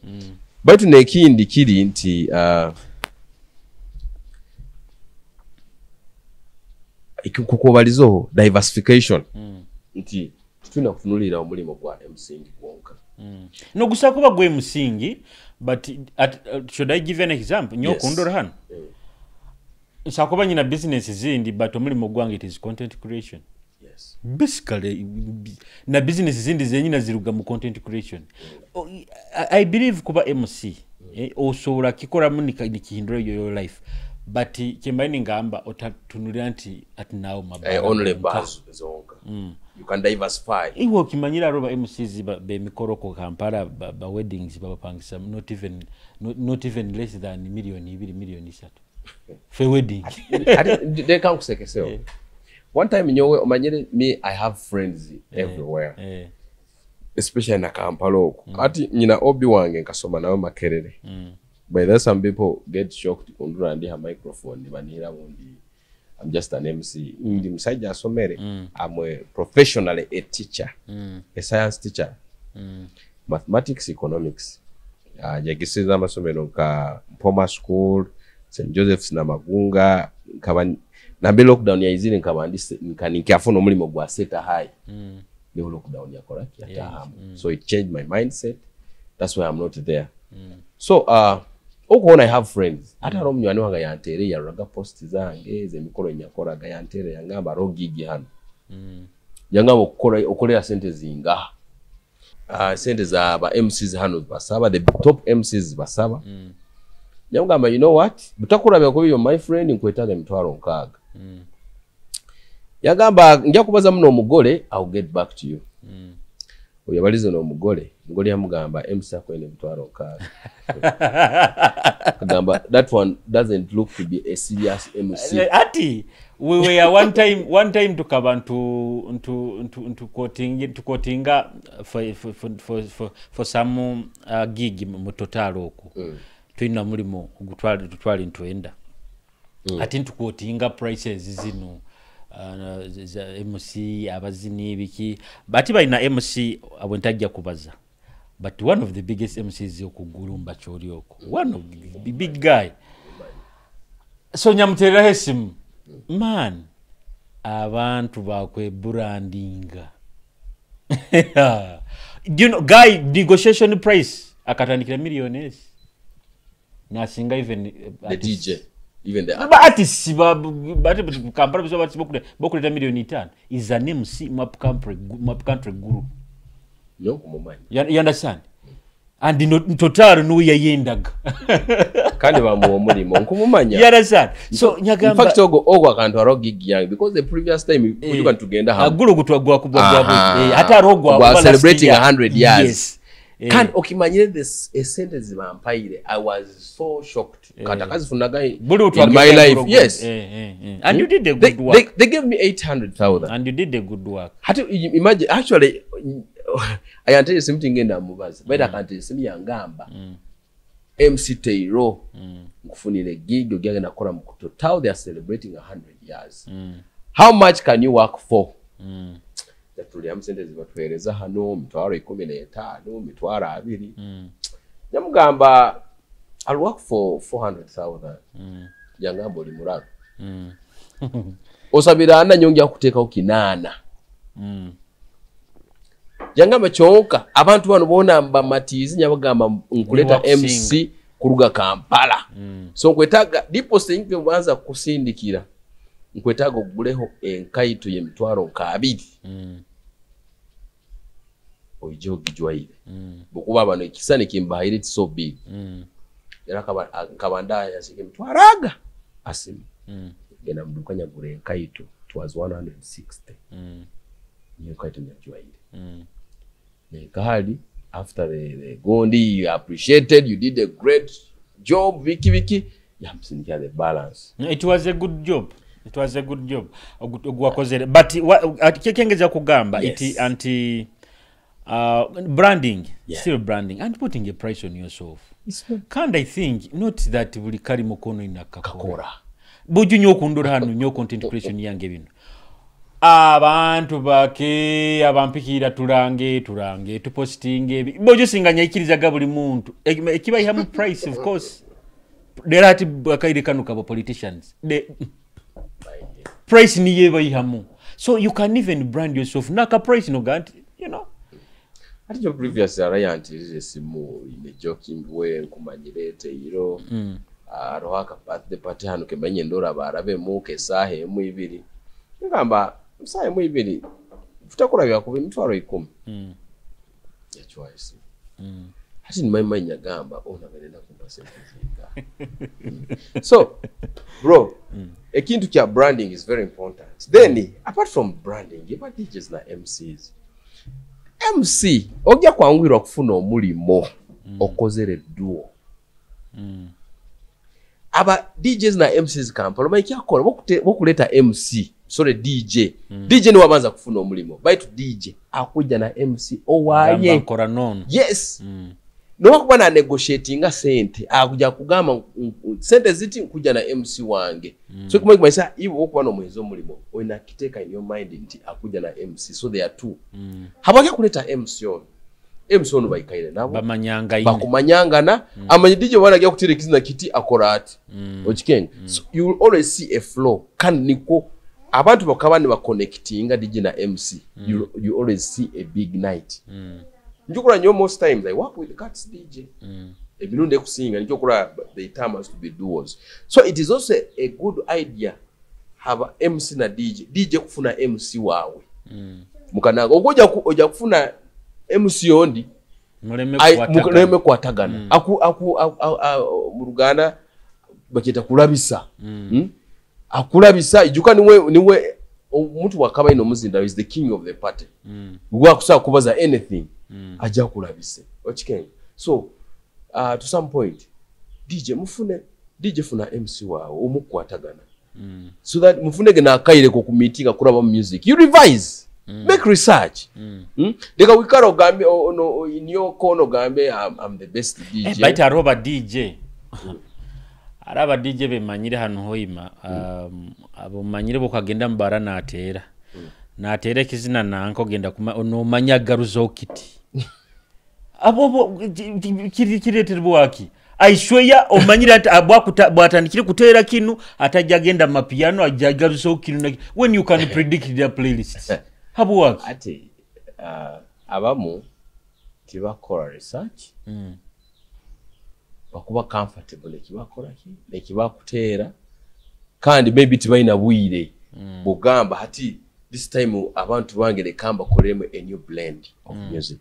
Baitu n'ekindi kiri nti, uh, eki-, kukwebalizaho diversification. Nti titwina kutunulira omulimo gwa MCing gwonka. No, gusa kuba gwe MCing, but at, uh, should I give an example? Nyowe kundora hanu. Nsa kuba nyina business zindi, but omulimo gwange it is content creation. Yes. Basically, na business zindi zenyina ziruga mu content creation. O, I, I believe kuba M C, eh, osobola kikoramu nika-, nikihindura your, your life. But, eh, kyembaire ningamba, otatunulira nti ati now mabara. Eh, only gonka. Bars zonka. You can diversify. Iwe okimanyira aroba M Cs ba, b'emikoro ku Kampala, ba, ba weddings babapangisa not even, not, not even less than million ibiri, million isatu. Fe wedding. Ati, ati, leka nkusekeseho. One time nyowe, omanyire, me, I have friends everywhere. Especially na Kampala oku. Ati, nyina obi wange nkasoma nawe Makerere. By the way, some people get shocked kundora ndi ha microphone, nibanihira bundi, I'm just an M C. Ndi musajja asomere. I'm a professionally a teacher, a science teacher. Mathematics, economics. Ah, nyegesize amasomero nka Mpoma School, Saint Joseph's Namagunga, nkaba n-, nambere lockdown yaizire nkaba ndi se-, nka-, ninkyafuna omulimo gwa Seeta High. Niho lockdown yakora ki? Yatahamu. So it changed my mindset. That's why I'm not there. So, uh, okuhona I have friends. Hati haroho munywani wange yanteere, yaroraga post zange, ez'emikoro enyakoraga, yanteere, yangamba, "Haroho gig hanu." Yangamba, "Okukora, okolera sente zingaha?" ah, sente za ba M Cs hanu basaba, the top M Cs basaba. Nyamugamba, "You know what? Butakurabya kubi, you're my friend, nkwetaaga emitwaro nkaaga." Yagamba, "Nja kubaza muno omugole, I'll get back to you." Oyo yabalize n'omugole, omugole yamugamba, "M C akwenda emitwaro nkaaga." Kagamba, "That one doesn't look to be a serious M C." Eh, ati, we were one time, one time tukaba ntu, ntu, ntu, ntu quoting, ntu quotinga for, for, for, for, for, for some, uh, gig mu Total oku. Twina mulimo gutwali, tutwali ntwenda. Hati ntu quotinga prices zinu, uh, za M C, abazini, biki. But baina M C abo ntajja kubaza. But one of the biggest M Cs okugulu mbakyoli oku. One of the big guy. So nyamutereraho esimu. Man, abantu bakwebrandinga. Do you know, guy, negotiation price akatandikira million ezi. Nasinga even, eh, the artists. D J, even the ba artists. Artists, ba, ba, ba, Kampala bizo artists bokule-, bokuleta million itaano. Is an M C mu up country, gu-, mu up country guru. No, kumumanya. You, you understand? And no, Total nuwe yayendaga. Kandi bamuwa omulimo, nkumumanya. You understand? So, in nyagamba fact, ogo, ogo akantu haroho gig yange, because the previous time, eh, kujuka nitugenda hamu. Agulu gutwa gwa kubwa gwa Aha. Eh, hata haroho gwa, gwa gwa last celebrating year. A hundred years. Yes. Eh. Kandi okimanyire this, esente zibampaire, I was so shocked. Eh. Kati akazifunaga in my life. Yes. Eh, eh, eh. And you did a good work. They, they, they gave me eight hundred thousand. And you did a good work. Hati, i-, imagine, actually, ayantera esimu tingenda mubaza. Baira akantera esimu yangamba, "M C Teiro, nkufunire gig, ogenda kukora mu Total, they are celebrating a hundred years. How much can you work for?" Yatulyamu sente zibatuhereza hanu, mitwaro ikumi n'etaano, mitwaro abiri. Nyamugamba, "I'll work for four hundred thousand." Yangamba, "Oli muraru. Osabira ana, nyowe ngya kutekaho kinaana." Yangamba, "Kyonka, abantu banu boona mbamatiize, nyabagamba nkuleta M C kuruga Kampala. So, nkwetaaga deposit enke mbanza kukusindikira. Nkwetaaga oguleho enkaito y'emitwaro nk'abiri." Oije ogijwaire. Bw'okuba banu ekisisani kimbahaire, it's so big. Era nkaba, nkaba ndaya, asika emitwaro aga, asima. Genda mu duuka, nyagura enkaito. It was one hundred sixty. Niyo enkaito nyajwaire. Nenka hali, after the, the gondi, you appreciated, you did a great job, biki, biki. Yamusindikira the balance. No, it was a good job. It was a good job. Ogu-, ogu wakozere. But wa-, ati, kye kengeza kugamba, it, yes, anti, uh, branding, yeah, still branding, and putting a price on yourself. It's not. Kandi I think, not that buli kali mukono ina kakora. Kakora. Buju nyowe kundora hanu, nyowe content creation yange binu. Abantu bake, abampikiira turange, turange, tupositinge, ebi-, bojo singa nyaikirizaga buli muntu. Eki-, ekibaihamu price, of course. Lero hati akaire kanu kaba politicians. The price niyo ebaihamu. So you can even brand yourself. Naka price noga nti, you know. Hati nyowe previous arayantirize esimu, ine joking way, nkumanyire eteiro. Mm. Ah, haroho aka birthday party hanu kemanye ndora barabemu, ke saaha emu ibiri. Ngamba, "Saaha emu ibiri, butakurabya kubi, emitwaro ikumi." Mm. Yacwaho esimu. Mm. Hati nimanya nyagamba, "Oh, nabere nakumpa sente zingaha?" So, bro, mm, ekintu kya branding is very important. Then, mm, apart from branding, eba D Js na M Cs. M C, ogya kwangwirwa kufuna omulimo, mm, okozere duo. Mm. Aba D Js na M Cs Kampala, omanyi kyakora, bokute-, bokuleta M C, sorry, D J. Mm. D J niwe abanza kufuna omulimo. Baitu D J akwija na M C owaye. Gamba nkora nono. Yes. Mm. Nobu akuba na negotiatinga sente, akugya kugamba, "Nku-, nku-, sente ziti, nkuja na M C wange." Mm. So, kumanya kumanyisa, iwe okuba nomuheza omulimo, oyina kiteeka in your mind nti akuja na M C. So, there are two. Mm. Habwaki akuleta M C ono? M C onu baikaire nabo. Bamanyangana. Bakumanyangana. Mm. Amanyi D J wabona agya kutera ekizina kiti, akora ati. Mm. Okikenge? Mm. So, you will always see a flow. Kandi nikwo abantu bakaba niba connectinga D J na M C. Mm. You, you always see a big night. Mm. Nikyo kurora nyowe most times I work with Kats D J. Mm. Emirundi ekusinga, nikyo kurora they term us to be duos. So it is also a good idea haba M C na D J. D J kufuna M C wawe. Mm. Mukananga, ogwo oja ku-, oja kufuna M C ondi, Muleme ai, kwatagana. Muleme kwatagana. Aku, aku, aku, a, a, mu Luganda bakyeta kulabisa. Hmm? Akulabisa, ijuka niwe, niwe omuntu wakaba ino muzinda is the king of the party. Gwa kusa kubaza anything, aja kulabise. Ochikenga. So, uh, to some point, D J mufune, D J funa M C wawe, omukwatagana. So that mufune ge nakaire ko kumitinga kuraba mu music. You revise. Make research. Hmm? Leka wikara ogambe, o-, ono, o-, in your corner ogambe, "I'm, I'm the best D J." Eh, baitu haroho ba D J. Haroho ba D J bemanyire hanu Hoima. Um, abo manyire bwokagenda mu bara nateera. Nateera ekizina nanka ogenda kuma-, nomanya agaruzaho kiti. Abo bo, ki-, ki-, kiri-, kireterwa ki? I swear, omanyire ati, ah, bwakuta-, bwatandikire kuteera kinu, atajja agenda mu mapiano, ajja agaruzaho kinu na ki-, when you can predict their playlists. Habwaki? Ati, uh, abamu tibakora research, bakuba comfortable nekibakora ki, nekibakuteera, kandi maybe tibaina bwire bugamba hati, "This time abantu bange leka mbakoremu a new blend of music."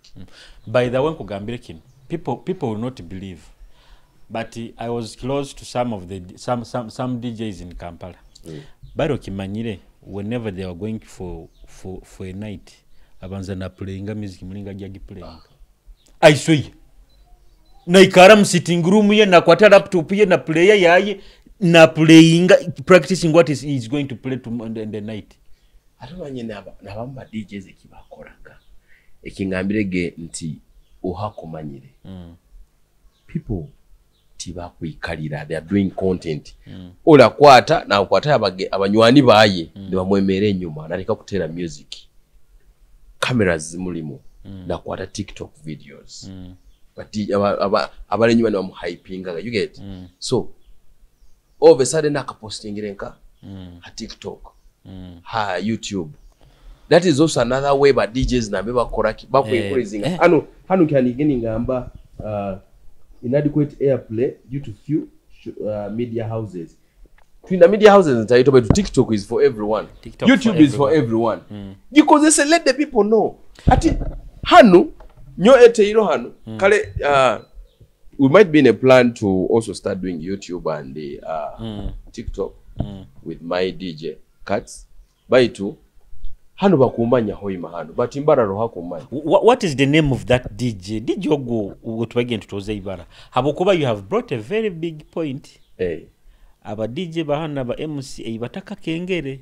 By the way, nkugambire kinu, people, people will not believe, but I was close to some of the, some, some, some D Js in Kampala. Bari okimanyire, whenever they were going for, for, for a night, abanza na playinga music mulinga ajja giplayinga. I swear. Naikara mu sitting room ye, nakwata laptop ye, na player yaye, na playinga, practicing what is, is going to play to, in, the, in the night. Ate omanye naba-, nabamu ba D Js ekibakoraga. Ekingambire ge nti ohakumanyire. People tibakwikalira, they are doing content. Olakwata, nakwata abage-, abanywani baye, nibamwemera enyuma, naleka kuteera music. Cameras zimulimu, nakwata TikTok videos. But aba, aba, abali enyuma nibamuhypingaga, you get? So, all of a sudden akapostingire nka ha TikTok, ha YouTube. That is also another way ba D Js nambe bakora ki, bakwe-, eh, encouraginga. Hanu, hanu kyani gini ngamba, uh, inadequate airplay due to few, uh, media houses. Twina media houses ntaito, but TikTok is for everyone. TikTok YouTube is for everyone. Because they say, "Let the people know." Ati, hanu, nyo eteiro hanu. Kale, uh, we might be in a plan to also start doing YouTube and, uh, TikTok with my D J Cuts. Baitu, hanu bakumanya Hoima hanu. But Mbarara hakumanya. Wha-, what is the name of that D J? D J ogwo, ogwo tubagire nitutoza ibara. Habwokuba you have brought a very big point. Eh. Aba D J ba hanu, aba M C A batakakengere.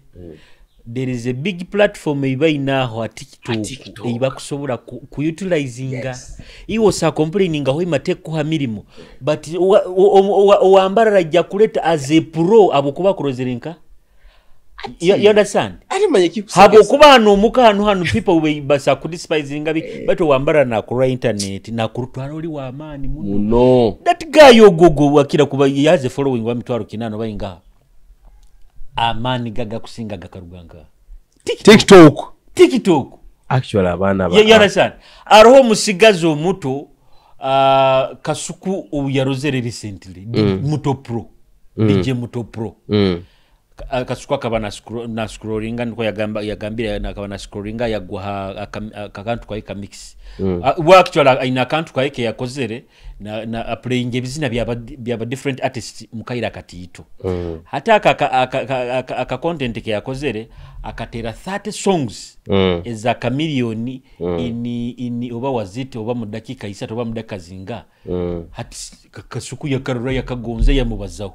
There is a big platform ei baine aho ha TikTok, ei bakusobora ku, ku utilizinga. Iwe osa complaininga Hoima tekuha mirimo. But owa, owa, owa, owa Mbarara ajja kuleta as a pro, habwokuba akurozere nka. You, you understand? Habwokuba hanu omuka hanu, hanu people be-, basa kudespisinga bi-, but owa Mbarara nakurora internet, nakurutwara oli wa maani muno. That guy ogwo, ogwo wakira kuba, he has a following wa mitwaro kinaana oba ingaha. Amaani gaga kusinga gakaruga nka TikTok. TikTok. Actually, abaana ba-, you, you understand? Haroho omusigazi omuto, ah, Kasuku ou yarozere recently, D-, Muto Pro. D J Muto Pro. Ka-, Kasuku akaba na scro-, na scrollinga, nukwo yagamba, yagambire, akaba na scrollinga, yagwa ha, aka, aka kantu kaye ka mix. Ah, well, actually, aine akantu kaye ke yakozere, na, na aplayinga ebizina byaba, byaba different artists mu kaire akatiito. Hati aka, aka, aka, aka, aka, aka content ke yakozere, akatera thirty songs eza Chameleone, in, in, oba was it, oba mu dakika isatu, oba mu dakika zinga. Hati s-, ka-, Kasuku yakarora, yakagonza, yamubazaho.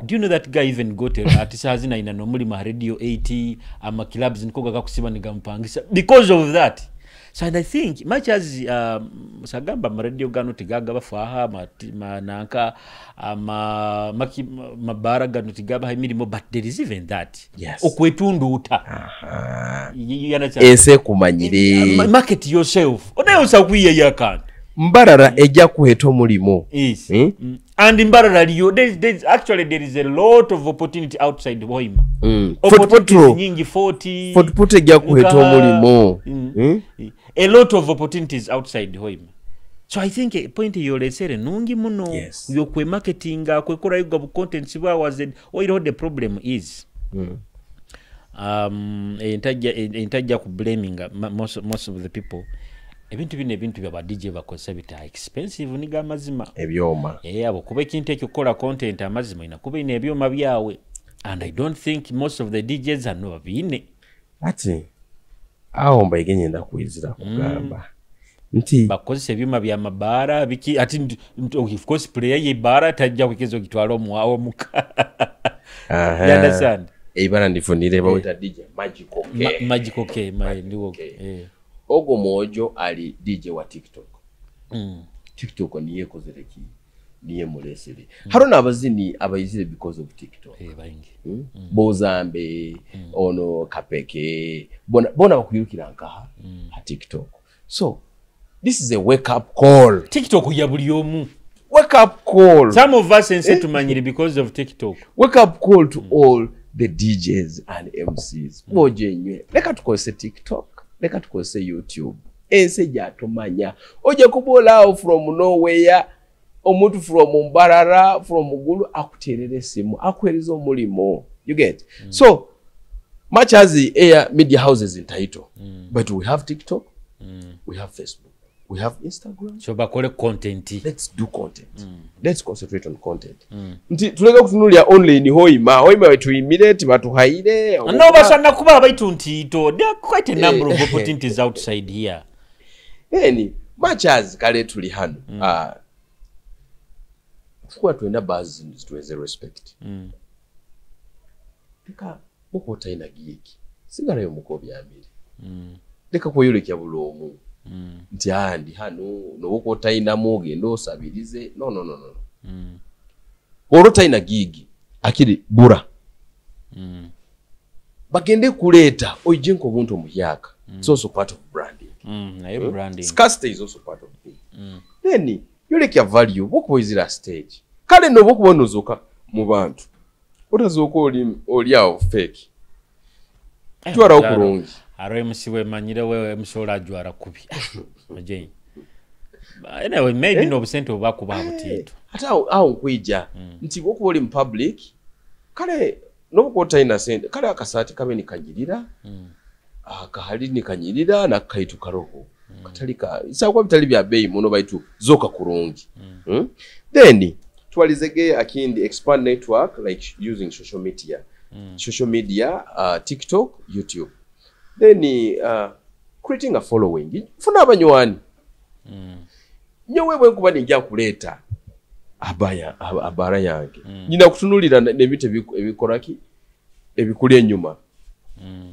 Do you know that guy even got a, hati saaha zinu aina n'omulimo ha Radio eight, ama clubs niko gakakusiba nigamupangisa because of that. So, and I think, much as, um, sagamba ama radio ganu tigaga bafaaha, ma, ti-, ma, nanka, ama, maki-, ma, mabara ganu tigabaha emirimo, but there is even that. Yes. Okwetunduuta. Aha. Y-, y-, you understand? Ensi ekumanyire. Eh, ma-, market yourself. Onaye osa kwiyayo akantu. Mbarara ejja kuheta omulimo. Yes. Eh? Mm. And Mbarara liyo, there is, there is, actually, there is a lot of opportunity outside Hoima. Mm. Fort Portal. Opportunities nyingi, Fort. Fort Portal ejja kuheta omulimo. Mm. Eh? A lot of opportunities outside Hoima. So I think, eh, point eyolesere nungi muno. Yes. Yokwemarketinga, kwekora yuga bu contents bwawe, as in, oireho the problem is. Mm. Um, entajja, en-, entajja ku blaminga, ma-, most, most of the people. Ebintu binu, ebintu bya ba D J bakozesa bita expensive, nigo amazima. Ebyoma. Eh, abo kuba ekintu ekyo kukora content amazima, ina kuba ine ebyoma byawe. And I don't think most of the D Js hano babine. Ati, aho mbaige nyenda kwizira kugamba. Nti bakozesa ebyuma bya mabaara, biki, ati, nti, nti, of course, player ye baara, tajja kukeza okitwala omu, omuka. Aha. You understand? Eibara ndifunire, bawita D J Magical K. Ma-, Magical K, ma-, Magical ndiwo. K. Eh. Ogo mwojo ali D J wa TikTok. Mm. TikTok niyo ekozere ki? Niyo emulesere. Mm. Haro n'abazini abaizire because of TikTok. Eh, baingi. Mm? Mm. Bozambe, mm, ono Kapeke, bona, bona bakwirukira nkaha? Mm. Ha TikTok. So, this is a wake up call. TikTok ya buli omu. Wake up call. Some of us ense eh? Tumanyire because of TikTok. Wake up call to mm. All the D Js and M Cs. Mm. Mwojo inywe. Leka tukozese TikTok. Leka tukozese YouTube. Ensi egyatumanya. Oja kuba oli aho from nowhere. Omuntu from Mbarara, from Gulu, akuterera esimu, akuhereza omulimo. You get? Mm. So, much as air media houses in title, mm, but we have TikTok, mm, we have Facebook, we have Instagram. So bakole content. Let's do content. Mm. Let's concentrate on content. Mm. Nti tuleke kutunulira online Hoima. Hoima wetuimire, tibatuhaire. No, basa nakuba abaitu ntiito. There are quite a number eh, of opportunities outside here. Then, much as kale tuli hanu. Mm. Uh, Tukuba twenda buzz zinu zituweze respect. Mm. Leka, bwokuba otaina gig, sigarayo muka obyamire. Mm. Leka kweyolekya buli omu. Mm. Nti, "Ah, ndi hanu," nobu okuba otainamu, ogende osabirize. No, no, no, no, no. Mm. Ora otaina gig, akiri bura. Mm. Bagende kuleeta, oije nk'omuntu omuhyaka. Mm. It's also part of branding. Mm, naye hmm? Branding. Scarcity is also part of it. Mm. Then, yolekya value, bwokuba oizire ha stage. Kale nobu okuba nozoka mu bantu, otazooka oli, oli aho fake. Eh, jwaraho kurungi. Haroho M C wemanyire, we M C orajwara kubi. Ojeyi. Anyway, maybe eh? N'obusente obu bakubaha butiito. Hati aho, aho nkwija. Mm. Nti bwokuba oli mu public, kale, nobu okuba otaina sente, kale akasaati kabe nikanyirira, mm, akahali nikanyirira, n'akakaitu karoho. Mm. Katali ka, bisakuba bitali bya beeyi muno, baitu zoka kurungi. Mm. Mm? Then, twalizege akindi, expand network, like sh-, using social media. Mm. Social media, uh, TikTok, YouTube. Then, uh, creating a following. Funa abanywani. Mm. Nyowe bwenkuba ningya kuleeta abaya-, aba-, abara yange. Mm. Nyina kutunulira ne-, n'ebintu ebiku-, ebikora ki? Ebikuli enyuma. Mm.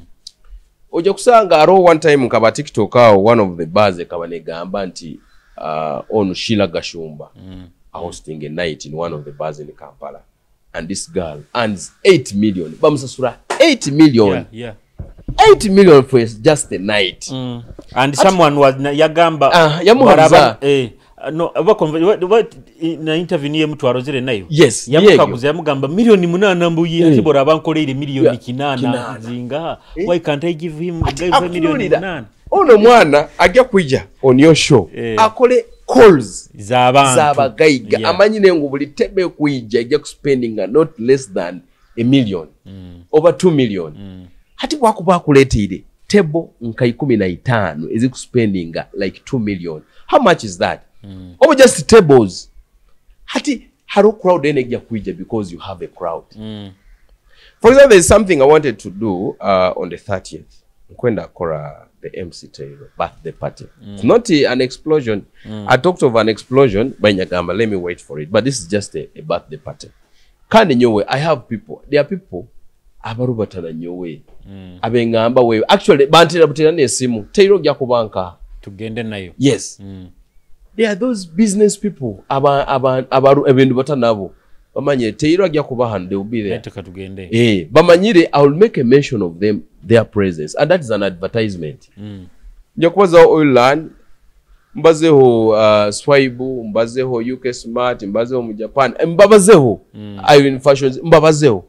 Oija kusanga haroho one time nkaba TikTok aho, one of the bars ekaba negamba nti, uh, onu Sheila Gashumba, mm, ahosting a night in one of the bars in Kampala. And this girl earns eight million. Bamusasura eight million. Yeah, yeah. Eight million for just a night. Mm. And someone was na-, yagamba, ah, yamuha baraba-, eh, no, oba conver-, what, what, i-, na interview niyo emu twarozire nayo. Yes, yamukaguza, yamugamba, "Million munaana mbu yi, hati eh, boraba nkoleire million kinaana, kinaana zingaha? Eh? Why can't I give him, give her million munaana?" Ono mwana agya kwija on your show, eh, akole calls z'abantu, z'abagaiga. Yeah. Amanyire ngu buli tebe kwija, agya kuspendinga not less than a million, mm, over two million. Mm. Hati bwakuba akuleteire table nka ikumi na itaano ezikuspendinga like two million, how much is that? Mm. Oba just tables. Hati haroho crowd enu egya kwija because you have a crowd. Mm. For example, there is something I wanted to do, uh, on the thirtieth. Nkwenda kukora the M C Taylor birthday party. Mm. It's not, uh, an explosion. Mm. I talked of an explosion, bainyagamba, let me wait for it. But this is just a, a birthday party. Kandi nyowe, I have people. There are people abarubata na nyowe. Mm. Abengamba wewe. Actually, bantera butera n'esimu. Taylor, ogya kuba nkaha? Tugende nayo. Yes. Mm. There are those business people, aba, aba, abaru-, ebintu bata nabo. Bamanyire, Taylor agya kuba hanu, they will be there. Hati katugende. Eh, bamanyire, I will make a mention of them, their presence. And that is an advertisement. Mm. Nja kubazaho Oilan, mbazeho, uh, Swaibu, mbazeho U K Smart, mbazeho mu Japan, eh, mbabazeho, mm, Irene Fashions, mbabazeho.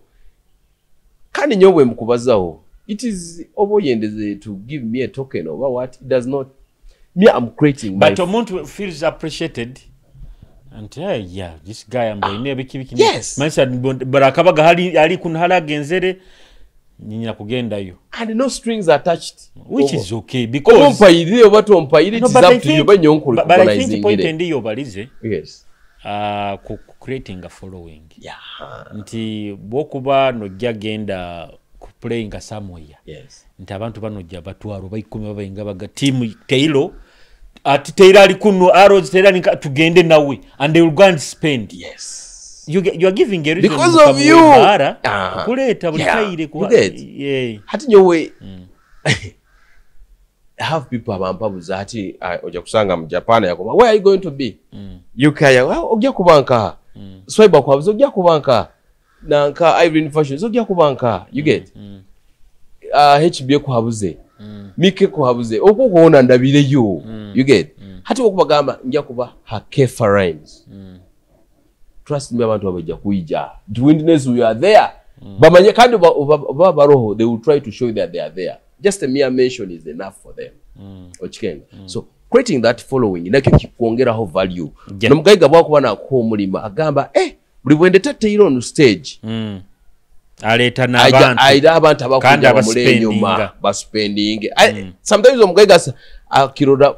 Kandi nyowe bwembukubazaho, it is oba oyendeze to give me a token oba what, it does not. Me, I'm creating my. But omuntu feels appreciated. And, eh, yeah, this guy amboine biki biki. Yes. Manyisa, barakabaga hali, hali kunu hali agenzere. Nyina kugendayo. And no strings attached. Which is okay because ompaire oba tompaire, it is up to you. But I think point endi yobalize, yes, uh, ku creating a following. Yeah. Nti bwokuba nojja genda ku playing somewhere, yes, nti abantu bano jja batwaro baikumi babainga baga team Taylor, ati Taylor ali kuno, Arrows Taylor ninka, tugende nawe, and they will go and spend. Yes. You, get- you are giving a reason. Because of you. Ah. Kuleeta buli Yeah. Kaire kuha. You get? Yeah. Hati nyowe, I have people abampabuza hati, ah, ojja kusanga mu Japan yakoba, "Where are you going to be?" Mm. U K ya, "Well, ojja kuba nka." Mm. Swiper kwabuza, "Ojja kuba nka." Nanka Irene Fashion, "Ojja kuba nka." You get? Mm. Ah, H B kuhabuze. Mm. Mike kuhabuze. Okwo kwona ndabireyo. Mm. You get? Mm. Hati okubagamba, "Njja kuba ha Kefa Rhymes." Mm. Trust me, abantu abo bajja kwija. The witness, we are there. Mm. Bamanye kandi ba, ba, ba, baroho, they will try to show you that they are there. Just a mere mention is enough for them. Mm. Okikenga? Mm. So, creating that following, nakyo kikwongeraho value. Yeah. Nomugaiga bwakuba nakuha omulimo, agamba, "Eh, buli bwendeta Taylor on stage." Mm. Aleeta n'abantu. Aira abantu abakwija bamuli enyuma, basupendinge. Mm. Sometimes omugaiga asa, akirora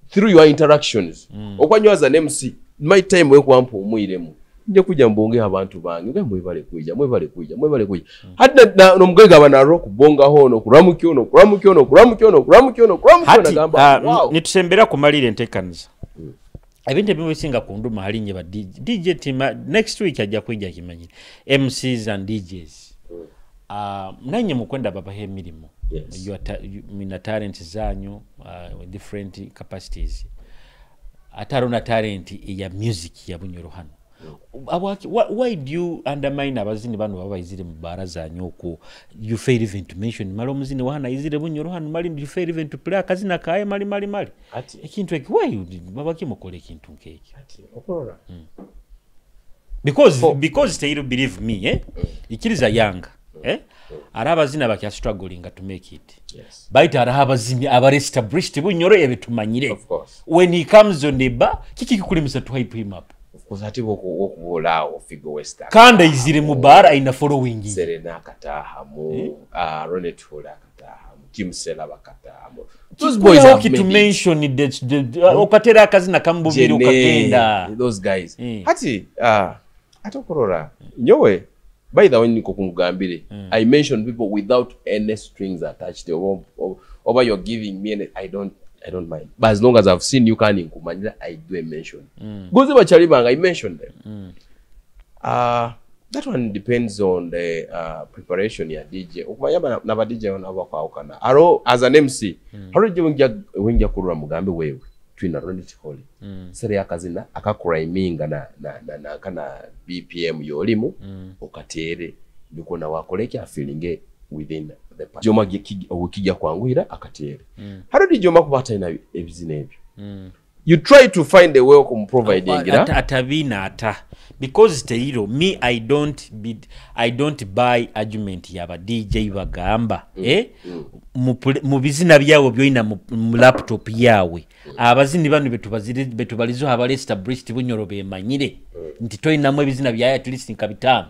through your interactions. Mm. Okwanywaza ne M C, my time we kwampa omwiremu. Nja kwija mbongeho abantu bange, ngambe, "Mwebale kwija, mwebale kwija, mwebale kwija." Mm. Hati na, na, n'omugaiga aba narora okubongaho ono, kuramukya ono, kuramukya ono, kuramukya ono, kuramukya ono, kuramukya ono, hati, nagamba, ah, "Wow." Nitusembera kumalira entekaniza. Mm. Ebintu ebimu ebisinga kunduma hali inye ba D J, D J team, ah, next week ajja kwija akimanyire. M Cs and D Js. Mm. Ah, nanye mukwenda babahe emirimo. Yes. You are ta-, you, mwina talent zanyu, ah, different capacities. Ate haroho na talent eya music ya Bunyoro hanu. Mm. Habwaki, why, why do you undermine abazini banu baba baizire mu baara zanyu okwo? You fail even to mention mali omuzini wa hanu aizire Bunyoro hanu, mali you fail even to play akazina kaye, mali, mali, mali. Ati. Ekintu eki, why you did, baba ki mukora ekintu nk'eki? Ati, okurora. Mm. Because, for because Taylor, believe me, eh? Mm. Ikiriza Yanga, eh? Mm. Haroho abazini abakya struggling to make it. Yes. Baitu haroho abazini abali established Bunyoro ebitumanyire. Of course. When he comes on the bar, kiki kikulemesa to hype him up? Of course, hati boku-, bokubola aho Figo West. Kandi aizire mu bar, aina following. Serena akatahamu, eh? Ah, Ronnie Tuhola akatahamu, Kim Sela bakatahamu. Those boys have made it. Kitu mention the, the, the, uh, okatera akazina kamu bubiri okagenda. Those guys. Eh. Hati, ah, ati okurora. Nyowe, by the way, niko kumugambire. Mm. I mention people without any strings attached. Oba, oba, oba you're giving me any, I don't, I don't mind. But as long as I've seen you kandi nkumanyire, I do a mention. Mm. Guzi bachali bange, I mention them. Mm. Ah, That one depends on the, uh, preparation ya D J. Okumanya ba, na ba D J banu abakwahukana. Haroho, as an M C, mm, haroho D J wenja, wenja kurora mugambe wewe, twina Ronnie Chikole. Mm. Sere yakazina, aka rhyminga na, na, na, na, kana B P M yolimu, mm, okatere, nukwo nawe akole ki, afeelinge within the part. Joma gi-, ki-, owekija kwanguhira, akatere. Mm. Haroho D J omu akuba ataina ebizina ebyo. Mm. You try to find a way okumuprovidingira. Ata-, atabiina ata. Because Teiro, me, I don't be, I don't buy argument ya ba D J bagamba, mm, eh? Mm. Mu pl-, mu bizina byawe byoina mu, mu laptop yawe. Mm. Abazini banu betubaziri-, betubalizo abali established Bunyoro bemanyire. Mm. Nti toinamu ebizina byaye at least nka bitaano.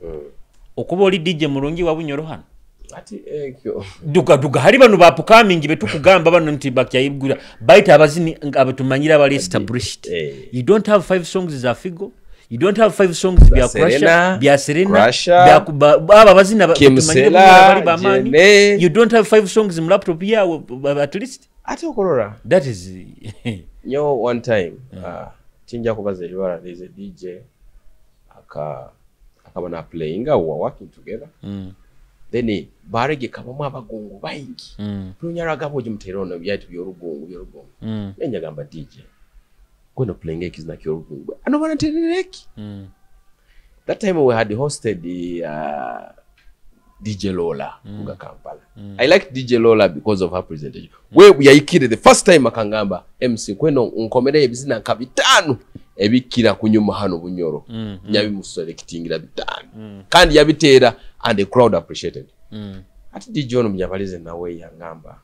Mm. Okuba oli D J murungi wa Bunyoro hanu? Ati, ekyo. Duga, duga. Hali banu ba upcoming betukugamba banu nti bakyaigura. Baitu abazini ng-, abatumanyire abali established. Eh. You don't have five songs za Figo. You don't have five songs bya Crusher, Serena, bya Serena, Crusher, bya ku-, ba-, ba-, aba bazina ba-, Kim batumanyire Sela, bali ba maani. Jene. You don't have five songs mu laptop yawe, ba-, at least. Ati okurora. That is nyowe one time, mm, ah, tinja kubaza ebibara, there is a D J, aka-, akaba na playinga, we were working together. Mm. Then, eh, baregekabamu abagungu baingi. Mm. Buli omunyarwanda agamba, "Ogi muteire onu, byaitu by'orugungu, by'orugungu." Mm. Then nyagamba, "D J, kwenda playinga ekizina ky'orugungu." Ano banaterere ki? Mm. That time we had hosted, uh, D J Lola, mm, kuga Kampala. Mm. I liked D J Lola because of her presentation. Mm. We, we yayikire, the first time akangamba, "M C, kwenda nkomere ebizina nka bitaano ebikira kunyuma hanu Bunyoro." Mm, mm. Nyabimuselectingira bitaano. Mm. Kandi yabiteera, and the crowd appreciated. Mm. Ati D J ono munyabalize nawe yangamba,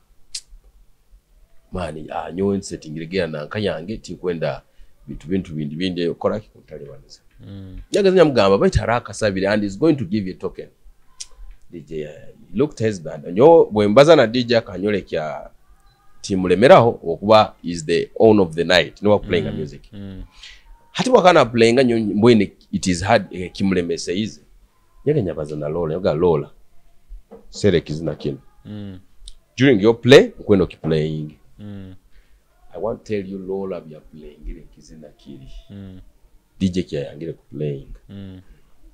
"Man, ah, nyowe nsetingire gera nanka yange, tinkwenda bintu, bintu bindi, bindi, kora ki kuntalibaniza." Mm. Nyagaza nyamugamba, "Baitu haroho akasabire, and he's going to give you a token." D J, uh, looked husband. Nyowe bwembaza na D J akanyolekya timulemeraho, okuba is the owner of the night, niwe akuplayinga music. Hati bwakana playinga nyo mbwene it is hard, eh, kimulemeseize. Nyowe nyabaza na Lola, nyoga Lola. Sere kizina kinu. During your play, nkwenda okiplayinge. I want to tell you, Lola, byaplayingire kizina kiri. D J kyayangire kuplayinga.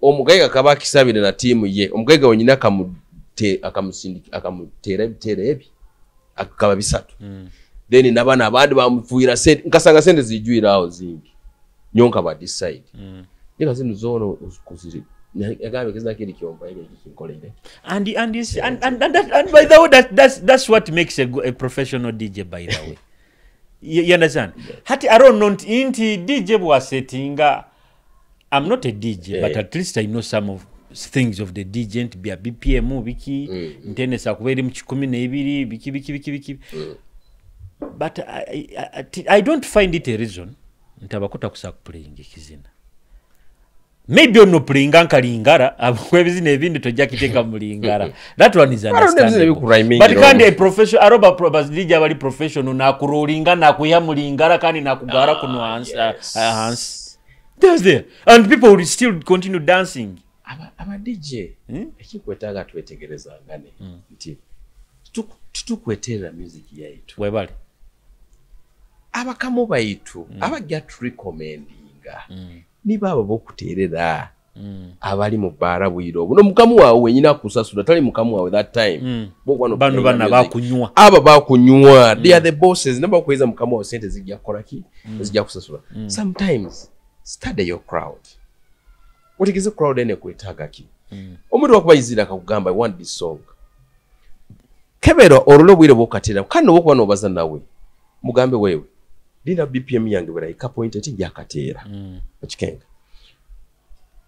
Omugaiga akaba akisabire na tiimu ye. Omugaiga wenyini akamute-, akamusindi-, akamutera ebitero ebi. Akaba bisatu. Then nabana abandi bamufuira sente. Nkasanga sente zijwire aho zingi. Nyowe nkaba decide. Nika zinu zoona kuziri. Agambe kizina kiri kyompa eri kinkolere. And, and, you see, and, and, and, that, and by the way, that, that's, that's what makes a, go- a professional D J, by the way. You, you understand? Hati, I don't know nti, nti D J bwa settinga, I'm not a D J, but at least I know some of things of the D J, nti bya B P M, biki, nti ene sa kuba eri mu kikumi n'ebiri, biki, biki, biki, biki. But I, I, I, I don't find it a reason nti abakuta kusa kuplaying ekizina. Maybe ono playinga nka Lingala, habwokuba ebizina ebindi tojja kiteeka mu Lingala. That one is understandable. But kandi a profession-, aroba pro-, bas D J abali professional, nakurolinga, nakwiha mu Lingala, kandi nakugara kuno hansi, ah, ah, hansi. There's there. And people will still continue dancing. Aba, aba D J, ekikwetaaga twetegerezangane, nti tutu-, tutukweterera music yaitu. Webale. Abakamu baitu, abagya tu recommendinga, nibo abo bokuterera. Abali mu baara bwire obu. N'omukamu waawe wenyini akusasura, tali mukamu waawe that time. Bo kuba no playing music. Banu bana bakunywa. Aba bakunywa, they are the bosses. Nabo bakuheza mukamu waawe sente zijja kukora ki? Zijja kusasura. Sometimes, study your crowd. Otegeze crowd ene ekwetaaga ki? Omuntu bwakuba aizire akakugamba, "I want this song." Kebera orole obwire bw'okateeramu, kandi n'obwokuba noobaza nawe, mugambe, "Wewe, linda B P M yange burahika point eti, ngyakateera." Okikenga?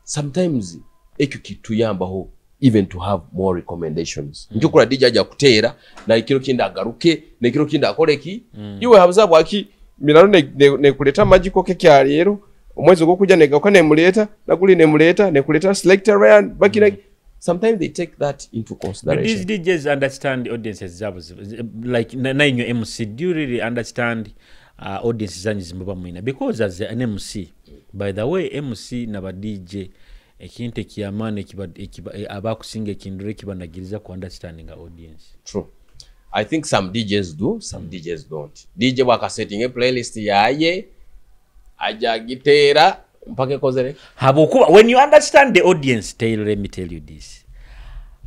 Sometimes, ekyo kituyambaho even to have more recommendations. Nikyo kurora D J aija kuteera, na ekiro kindi agaruke, n'ekiro kindi akole ki? Iwe habuza bwaki, miraro ne, ne, nekuleeta magical cake ya leero, omwezi ogw'okwija negaruka nemuleeta, na guli nemuleeta, nekuleeta selector Ryan, bakira ki? Sometimes they take that into consideration. Do these D Js understand audiences zabo zi-, zi-, like, na, na inywe M C, do you really understand, uh, audience zanyu zimuba mwina? Because as an M C, by the way, M C na ba D J, ekintu eky'amaani ekiba, ekiba, eh, abakusinga ekindura ekibanagiriza ku understanding audience. True. I think some D Js do, some D Js don't. D J bwakasettinga playlist yaye, aija agiteera mpaka ekozere. Habwokuba, when you understand the audience, tell, let me tell you this.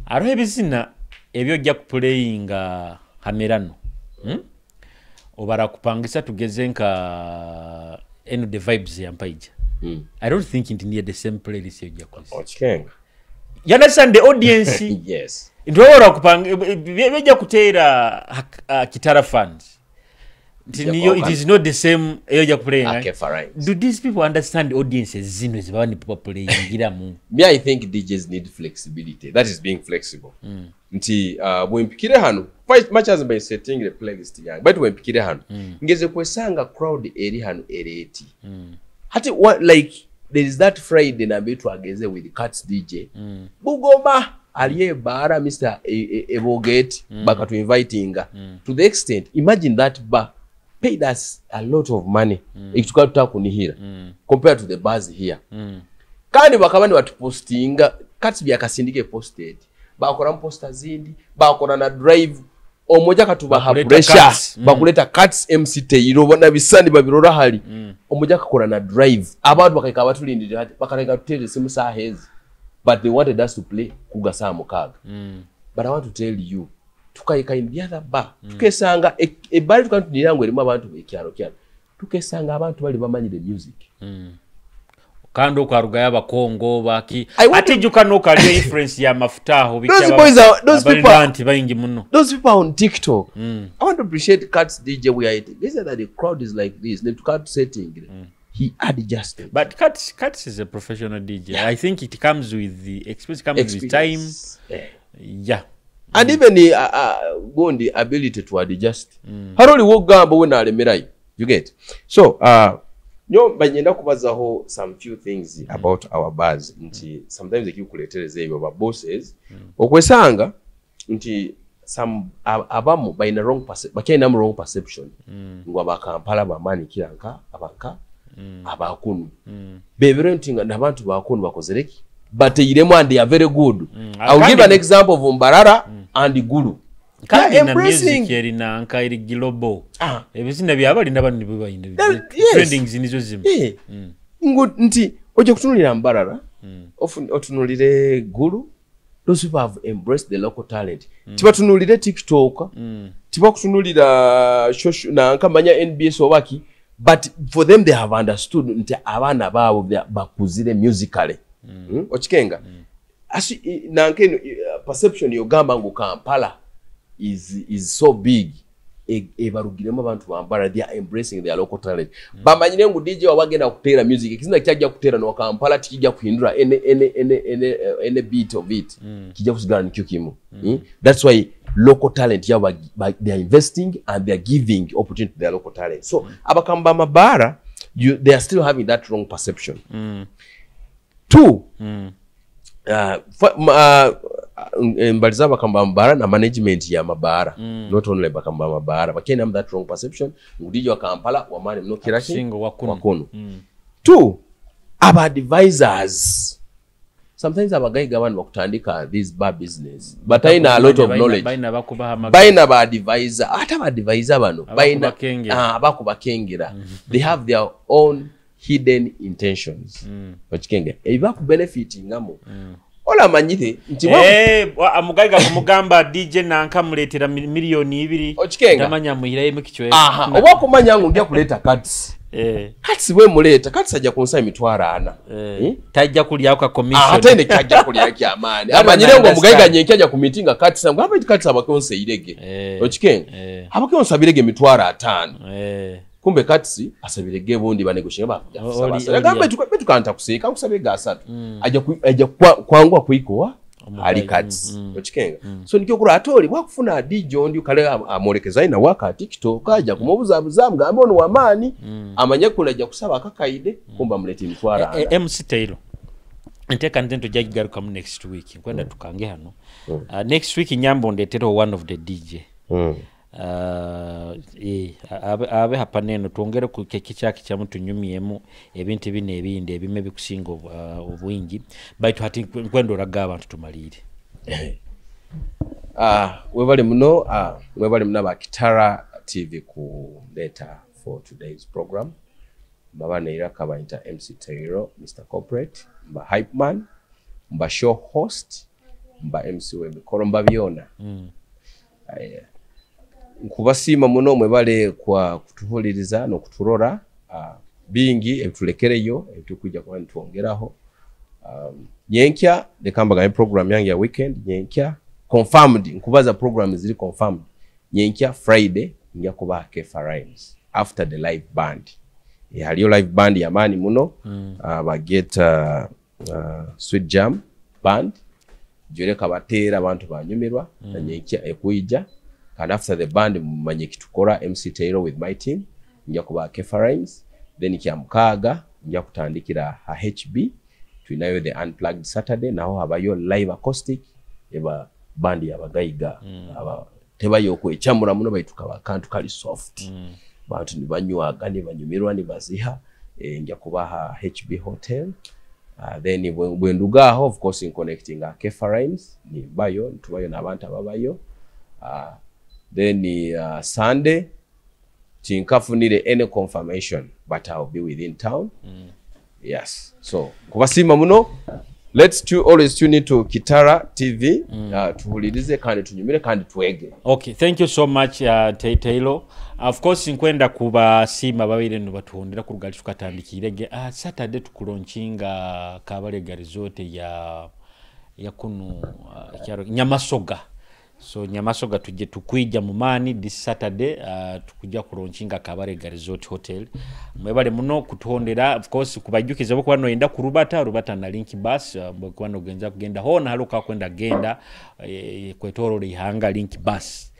Haroho ebizina ebi ojja kuplayinga ha mirano. Hmm? Obu barakupangisa tugeze nka enu The Vibes ya Mpaija. I don't think nti niyo the same playlist eyo ojja kukozesa. Okikenga. You understand the audience? Yes. Nti obu barakupanga, be-, be-, bejja kuteera ha, ha Kitara fans. Nti niyo, it is not the same eyo ojja kuplayinga. Okay, fine. Do these people understand audiences zinu ezi baba nibaplayingiramu? Me, I think D Js need flexibility. That is being flexible. Nti, ah, bwempikire hanu, quite much as mbasettingire playlist yange, but bwempikire hanu, ngeze kwesanga crowd eri hanu eri eti. Hati, wa-, like, there is that Friday nambere twageze with Kats D J. Bugoma, aliyo ebaara, Mister E-, E-, Ebogeti, bakatuinvitinga. To the extent, imagine that bar paid us a lot of money. Eki tukaba tutakunihira, compared to the bars here. Kandi bakaba nibatupostinga, Kats byakasindika posted. Bakoramu poster zindi, bakora na drive. Omwojo akatubaha pressure. Bakuleta Kats. Bakuleta Kats M C Taylor, bona bisani babirora hali. Omwojo akakora na drive. Abantu bakaikara batulindiriire hati, bakareka tuteere esimu saaha ezi. But they wanted us to play kuruga saaha mukaaga. But I want to tell you, tukahika in the other bar. Tukesanga e, e bar tukaba nitunyira ngu erimu abantu b'ekyaro kyaro. Tukesanga abantu bali bamanyire music. Kandi okwarugayo Abakongo, baki. I want to. Ati ijuka nuko haliyo influence ya mafuta aho, biki. Those aba-, boys are, those people are, nti baingi muno. Those people are on TikTok. I want to appreciate Kats D J we are eating. They said that the crowd is like this. Then to Kats setting, he adjusted. But Kats, Kats is a professional D J. Yeah. I think it comes with the experience, comes with time. Experience. Yeah. Yeah. And even, uh, uh, gundi ability to adjust. Haro oli wogamba we nalemerayo. You get? So, uh, Nyo banyenda kubazaho some few things about our bars, nti sometimes ekikuletereza ebyo ba bosses okwesanga nti some ab- abamu baina wrong perce- bakyalinamu wrong perception ngu aba Kampala bamaani kira nka abanka abakunu. Bebere nti nga nabantu bakunu bakozere ki? Bateiremu and they are very good. I'll give an example of Mbarara and Gulu. Kandi na music eri nanka eri global. Ebizina byabali nabandi nibo baine. Trendings nizo zimu. Ngu nti oje kutunulira Mbarara, ofu- otunulire Gulu, those people have embraced the local talent. Tibatunulire TikTok, tibakutunulira social, nanka manya N B S obaki, but for them they have understood nti abaana baabo ba- bakuzire musically. Mm, okikenga? Asi, i- nanka eno, i- uh, perception yogamba ngu Kampala is, is so big, e- ebarugiremu abantu ba Mbarara, they are embracing their local talent. Bamanyire ngu D J waba agenda kuteera music, ekizina kyajja kuteera no Kampala tikijja kuhindura any, any, any, any, uh, any beat of it. Kijja kusigala nikyo kimu. Mm? That's why local talent yabo ba- ba- they are investing and they are giving opportunity to their local talent. So abakama ba mabaara, you, they are still having that wrong perception. Two, uh, fa- ma- uh, embaliza abakama ba mabaara na management ya mabaara, not only abakama ba mabaara, bakyainamu that wrong perception ngu D J wa Kampala wamaani muno kira ki? Akusinga owakunu. Wakunu. Two, aba advisors. Sometimes abagaiga abandi bakutandika these bar business, but aina a lot of knowledge. Baina bakubaha amagezi. Baina ba advisor, ate aba advisor bano baina abakubakengera. Ah, abakubakengera. They have their own hidden intentions. Okikenge? Ebibaku benefitingamu. Ola amanyire nti wa- Eh, wa- amugaiga kumugamba D J nanka muletera mi- miliyoni ibiri. Okikenga? Tamanya muhirayo emikicwe. Aha, oba kumanya ngu nja kuleta Kats. Eh. Kats we muleta, Kats ajja kunsa emitwaro ana. Eh. Eh? Tajja kulyaho ka commission. Ah, ate ne kyajja kulya kyamaani. Amanyire ngu omugaiga nyenkya ajja ku meeting Kats, ngu, "Aba Kats abakonsa irege." Eh. Okikenga? Eh. Abakonsa birege emitwaro ataano. Eh. Kumbe Kats asabire ge bundi ba negotiate ba. Oli- oli- Gamba betu, betu kanta kuseeka, nkusabe ga asatu. Ajja ku- ajja kwa- kwangwa kuikowa ali Kats. Okikenga? So nikyo kura ate oli bwakufuna D J ondi kale am- amwolekeza ina waka TikTok, ajja kumubuzabuza, amugambe onu wamaani, amanye kule ajja kusaba akakaide, kumbe amulete emitwaro ana. Eh, M C Taylor. Nteeka nti tujja kugarukamu next week. Nkwenda tukange hano. Ah, next week nyamba ondetereho one of the D J. Ah, eh, abe, abe ha panel eno, twongere ku-, ke-, kikyakikyamu, tunyumyemu ebintu binu ebindi, ebimu ebikusinga obu-, ah, obwingi. Baitu hati nkwe-, nkwenda orage abantu tumaliire. Ah, webale muno, ah, mwebale muno aba Kitara T V kuleeta for today's program. Mbaba na iraka banyita M C Taylor, Mister Corporate, mba hype man, mba show host, mba M C w'emikoro, mba byona. Aye. Nkubasiima muno, mwebale kwa kutuhuliriza n'okuturora. Ah, bingi ebitulekereyo, ebitukwija kuba nitwongeraho. Um, nyenkya, leka mbagambe program yange ya weekend, nyenkya, confirmed, nkubaza program ziri confirmed. Nyenkya, Friday, nja kuba ha Kefa Rhymes, after the live band. Eh, haliyo live band ya maani muno, ah, bageta, ah, Sweet Jam Band. Joleka bateera, abantu banyumirwa, na nyenkya ekwija. Kandi after the band, mumanye kitukora, M C Taylor with my team. Nja kuba ha Kefa Rhymes. Then Kyamukaaga, nja kutandikira ha H B. Twinayo the Unplugged Saturday, naho habayo live acoustic, eba band y'abagaiga. Aba- tebayo kwecamura muno, baitu kaba kantu kali soft. Bantu nibanywaga, nibanyumirwa, nibaziha. Eh, nja kuba ha H B Hotel. Ah, then bwe, bwe nduga aho, of course, nconnectinga Kefa Rhymes, nimbayo, nitubayo n'abantu ababayo. Ah, then, ah, Sunday, tinkafunire any confirmation, but I'll be within town. Yes. So, kubasiima muno. Let's tu-, always tune into Kitara T V. Uh, tuhulirize kandi tunyumire kandi twege. Okay, thank you so much, uh, Tay-, Taylor. Of course, nkwenda kubasiima ababaire nibatuhondera kuruga hali tukatandikiirege. Ah, Saturday tukulaunchinga Kabalega Resort ya, ya kunu, ah, kyaro Nyamasoga. So, Nyamasoga tuje tukwija mu maani this Saturday, ah, tukuja kulaunchinga Kabalega Resort Hotel. Mwebale muno kutuhondera, of course, kubaijukiza obu okuba noyenda kurubata, rubata na Link Bus, ah, obu okuba nogenza kugenda hoona hali okuba kwenda kugenda, eh, kwetoroora ihanga, Link Bus.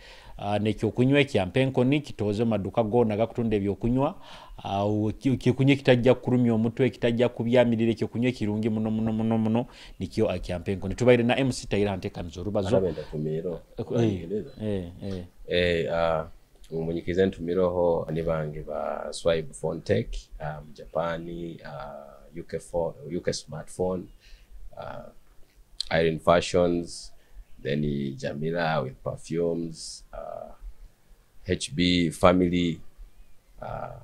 Ah, n'ekyokunywa ekya Mpenkoni kitooze omu maduuka goona agakutunda ebyokunywa. Ah, o-, ki-, ekyokunywa ekitajja kukurumya omutwe, ekitajja kubyamirira, ekyokunywa ekirungi muno, muno, muno, muno, nikyo, ah, kya Mpenkoni. Tubaire na M C Taira ha nteekaniza orubazo. Arabenda tumiiro. Eh, eh, eh. Eh, ah, munyikirize ntumireho ni bange ba Swaib Phone Tech, ah, mu Japan, ah, U K phone, U K Smartphone, ah, Irene Fashions, then Jamila with perfumes, uh, H B family, uh,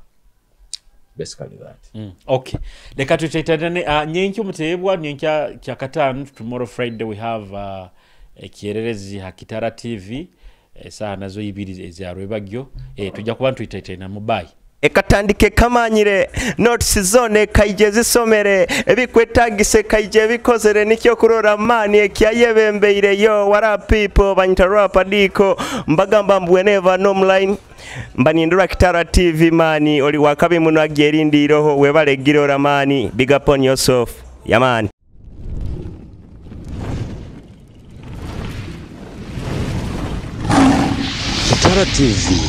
basically that. Mm, okay. Leka twetaitanane, ah, nyenkya omuteebwa, nyenkya kya kataano, tomorrow Friday we have, ah, ekyererezi ha Kitara T V, esaaha nazo ibiri eza rwebagyo. Eh, tujja kuba ntwitaitainamu. Bye. Ekatandika ekamanyire, notes zoona ekaija ezisomere, ebikwetagisa ekaija ebikozere, nikyo kurora maani ekyayebembeire. Yo, what up people? Banyita Rapa Diko, mbagamba mbu whenever no online, mba nindora Kitara T V maani, oli wa kabi muno agyerindiireho, webale girora maani, big up on yourself. Yeah, man. Kitara T V,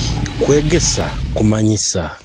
kwegesa, kumanyisa.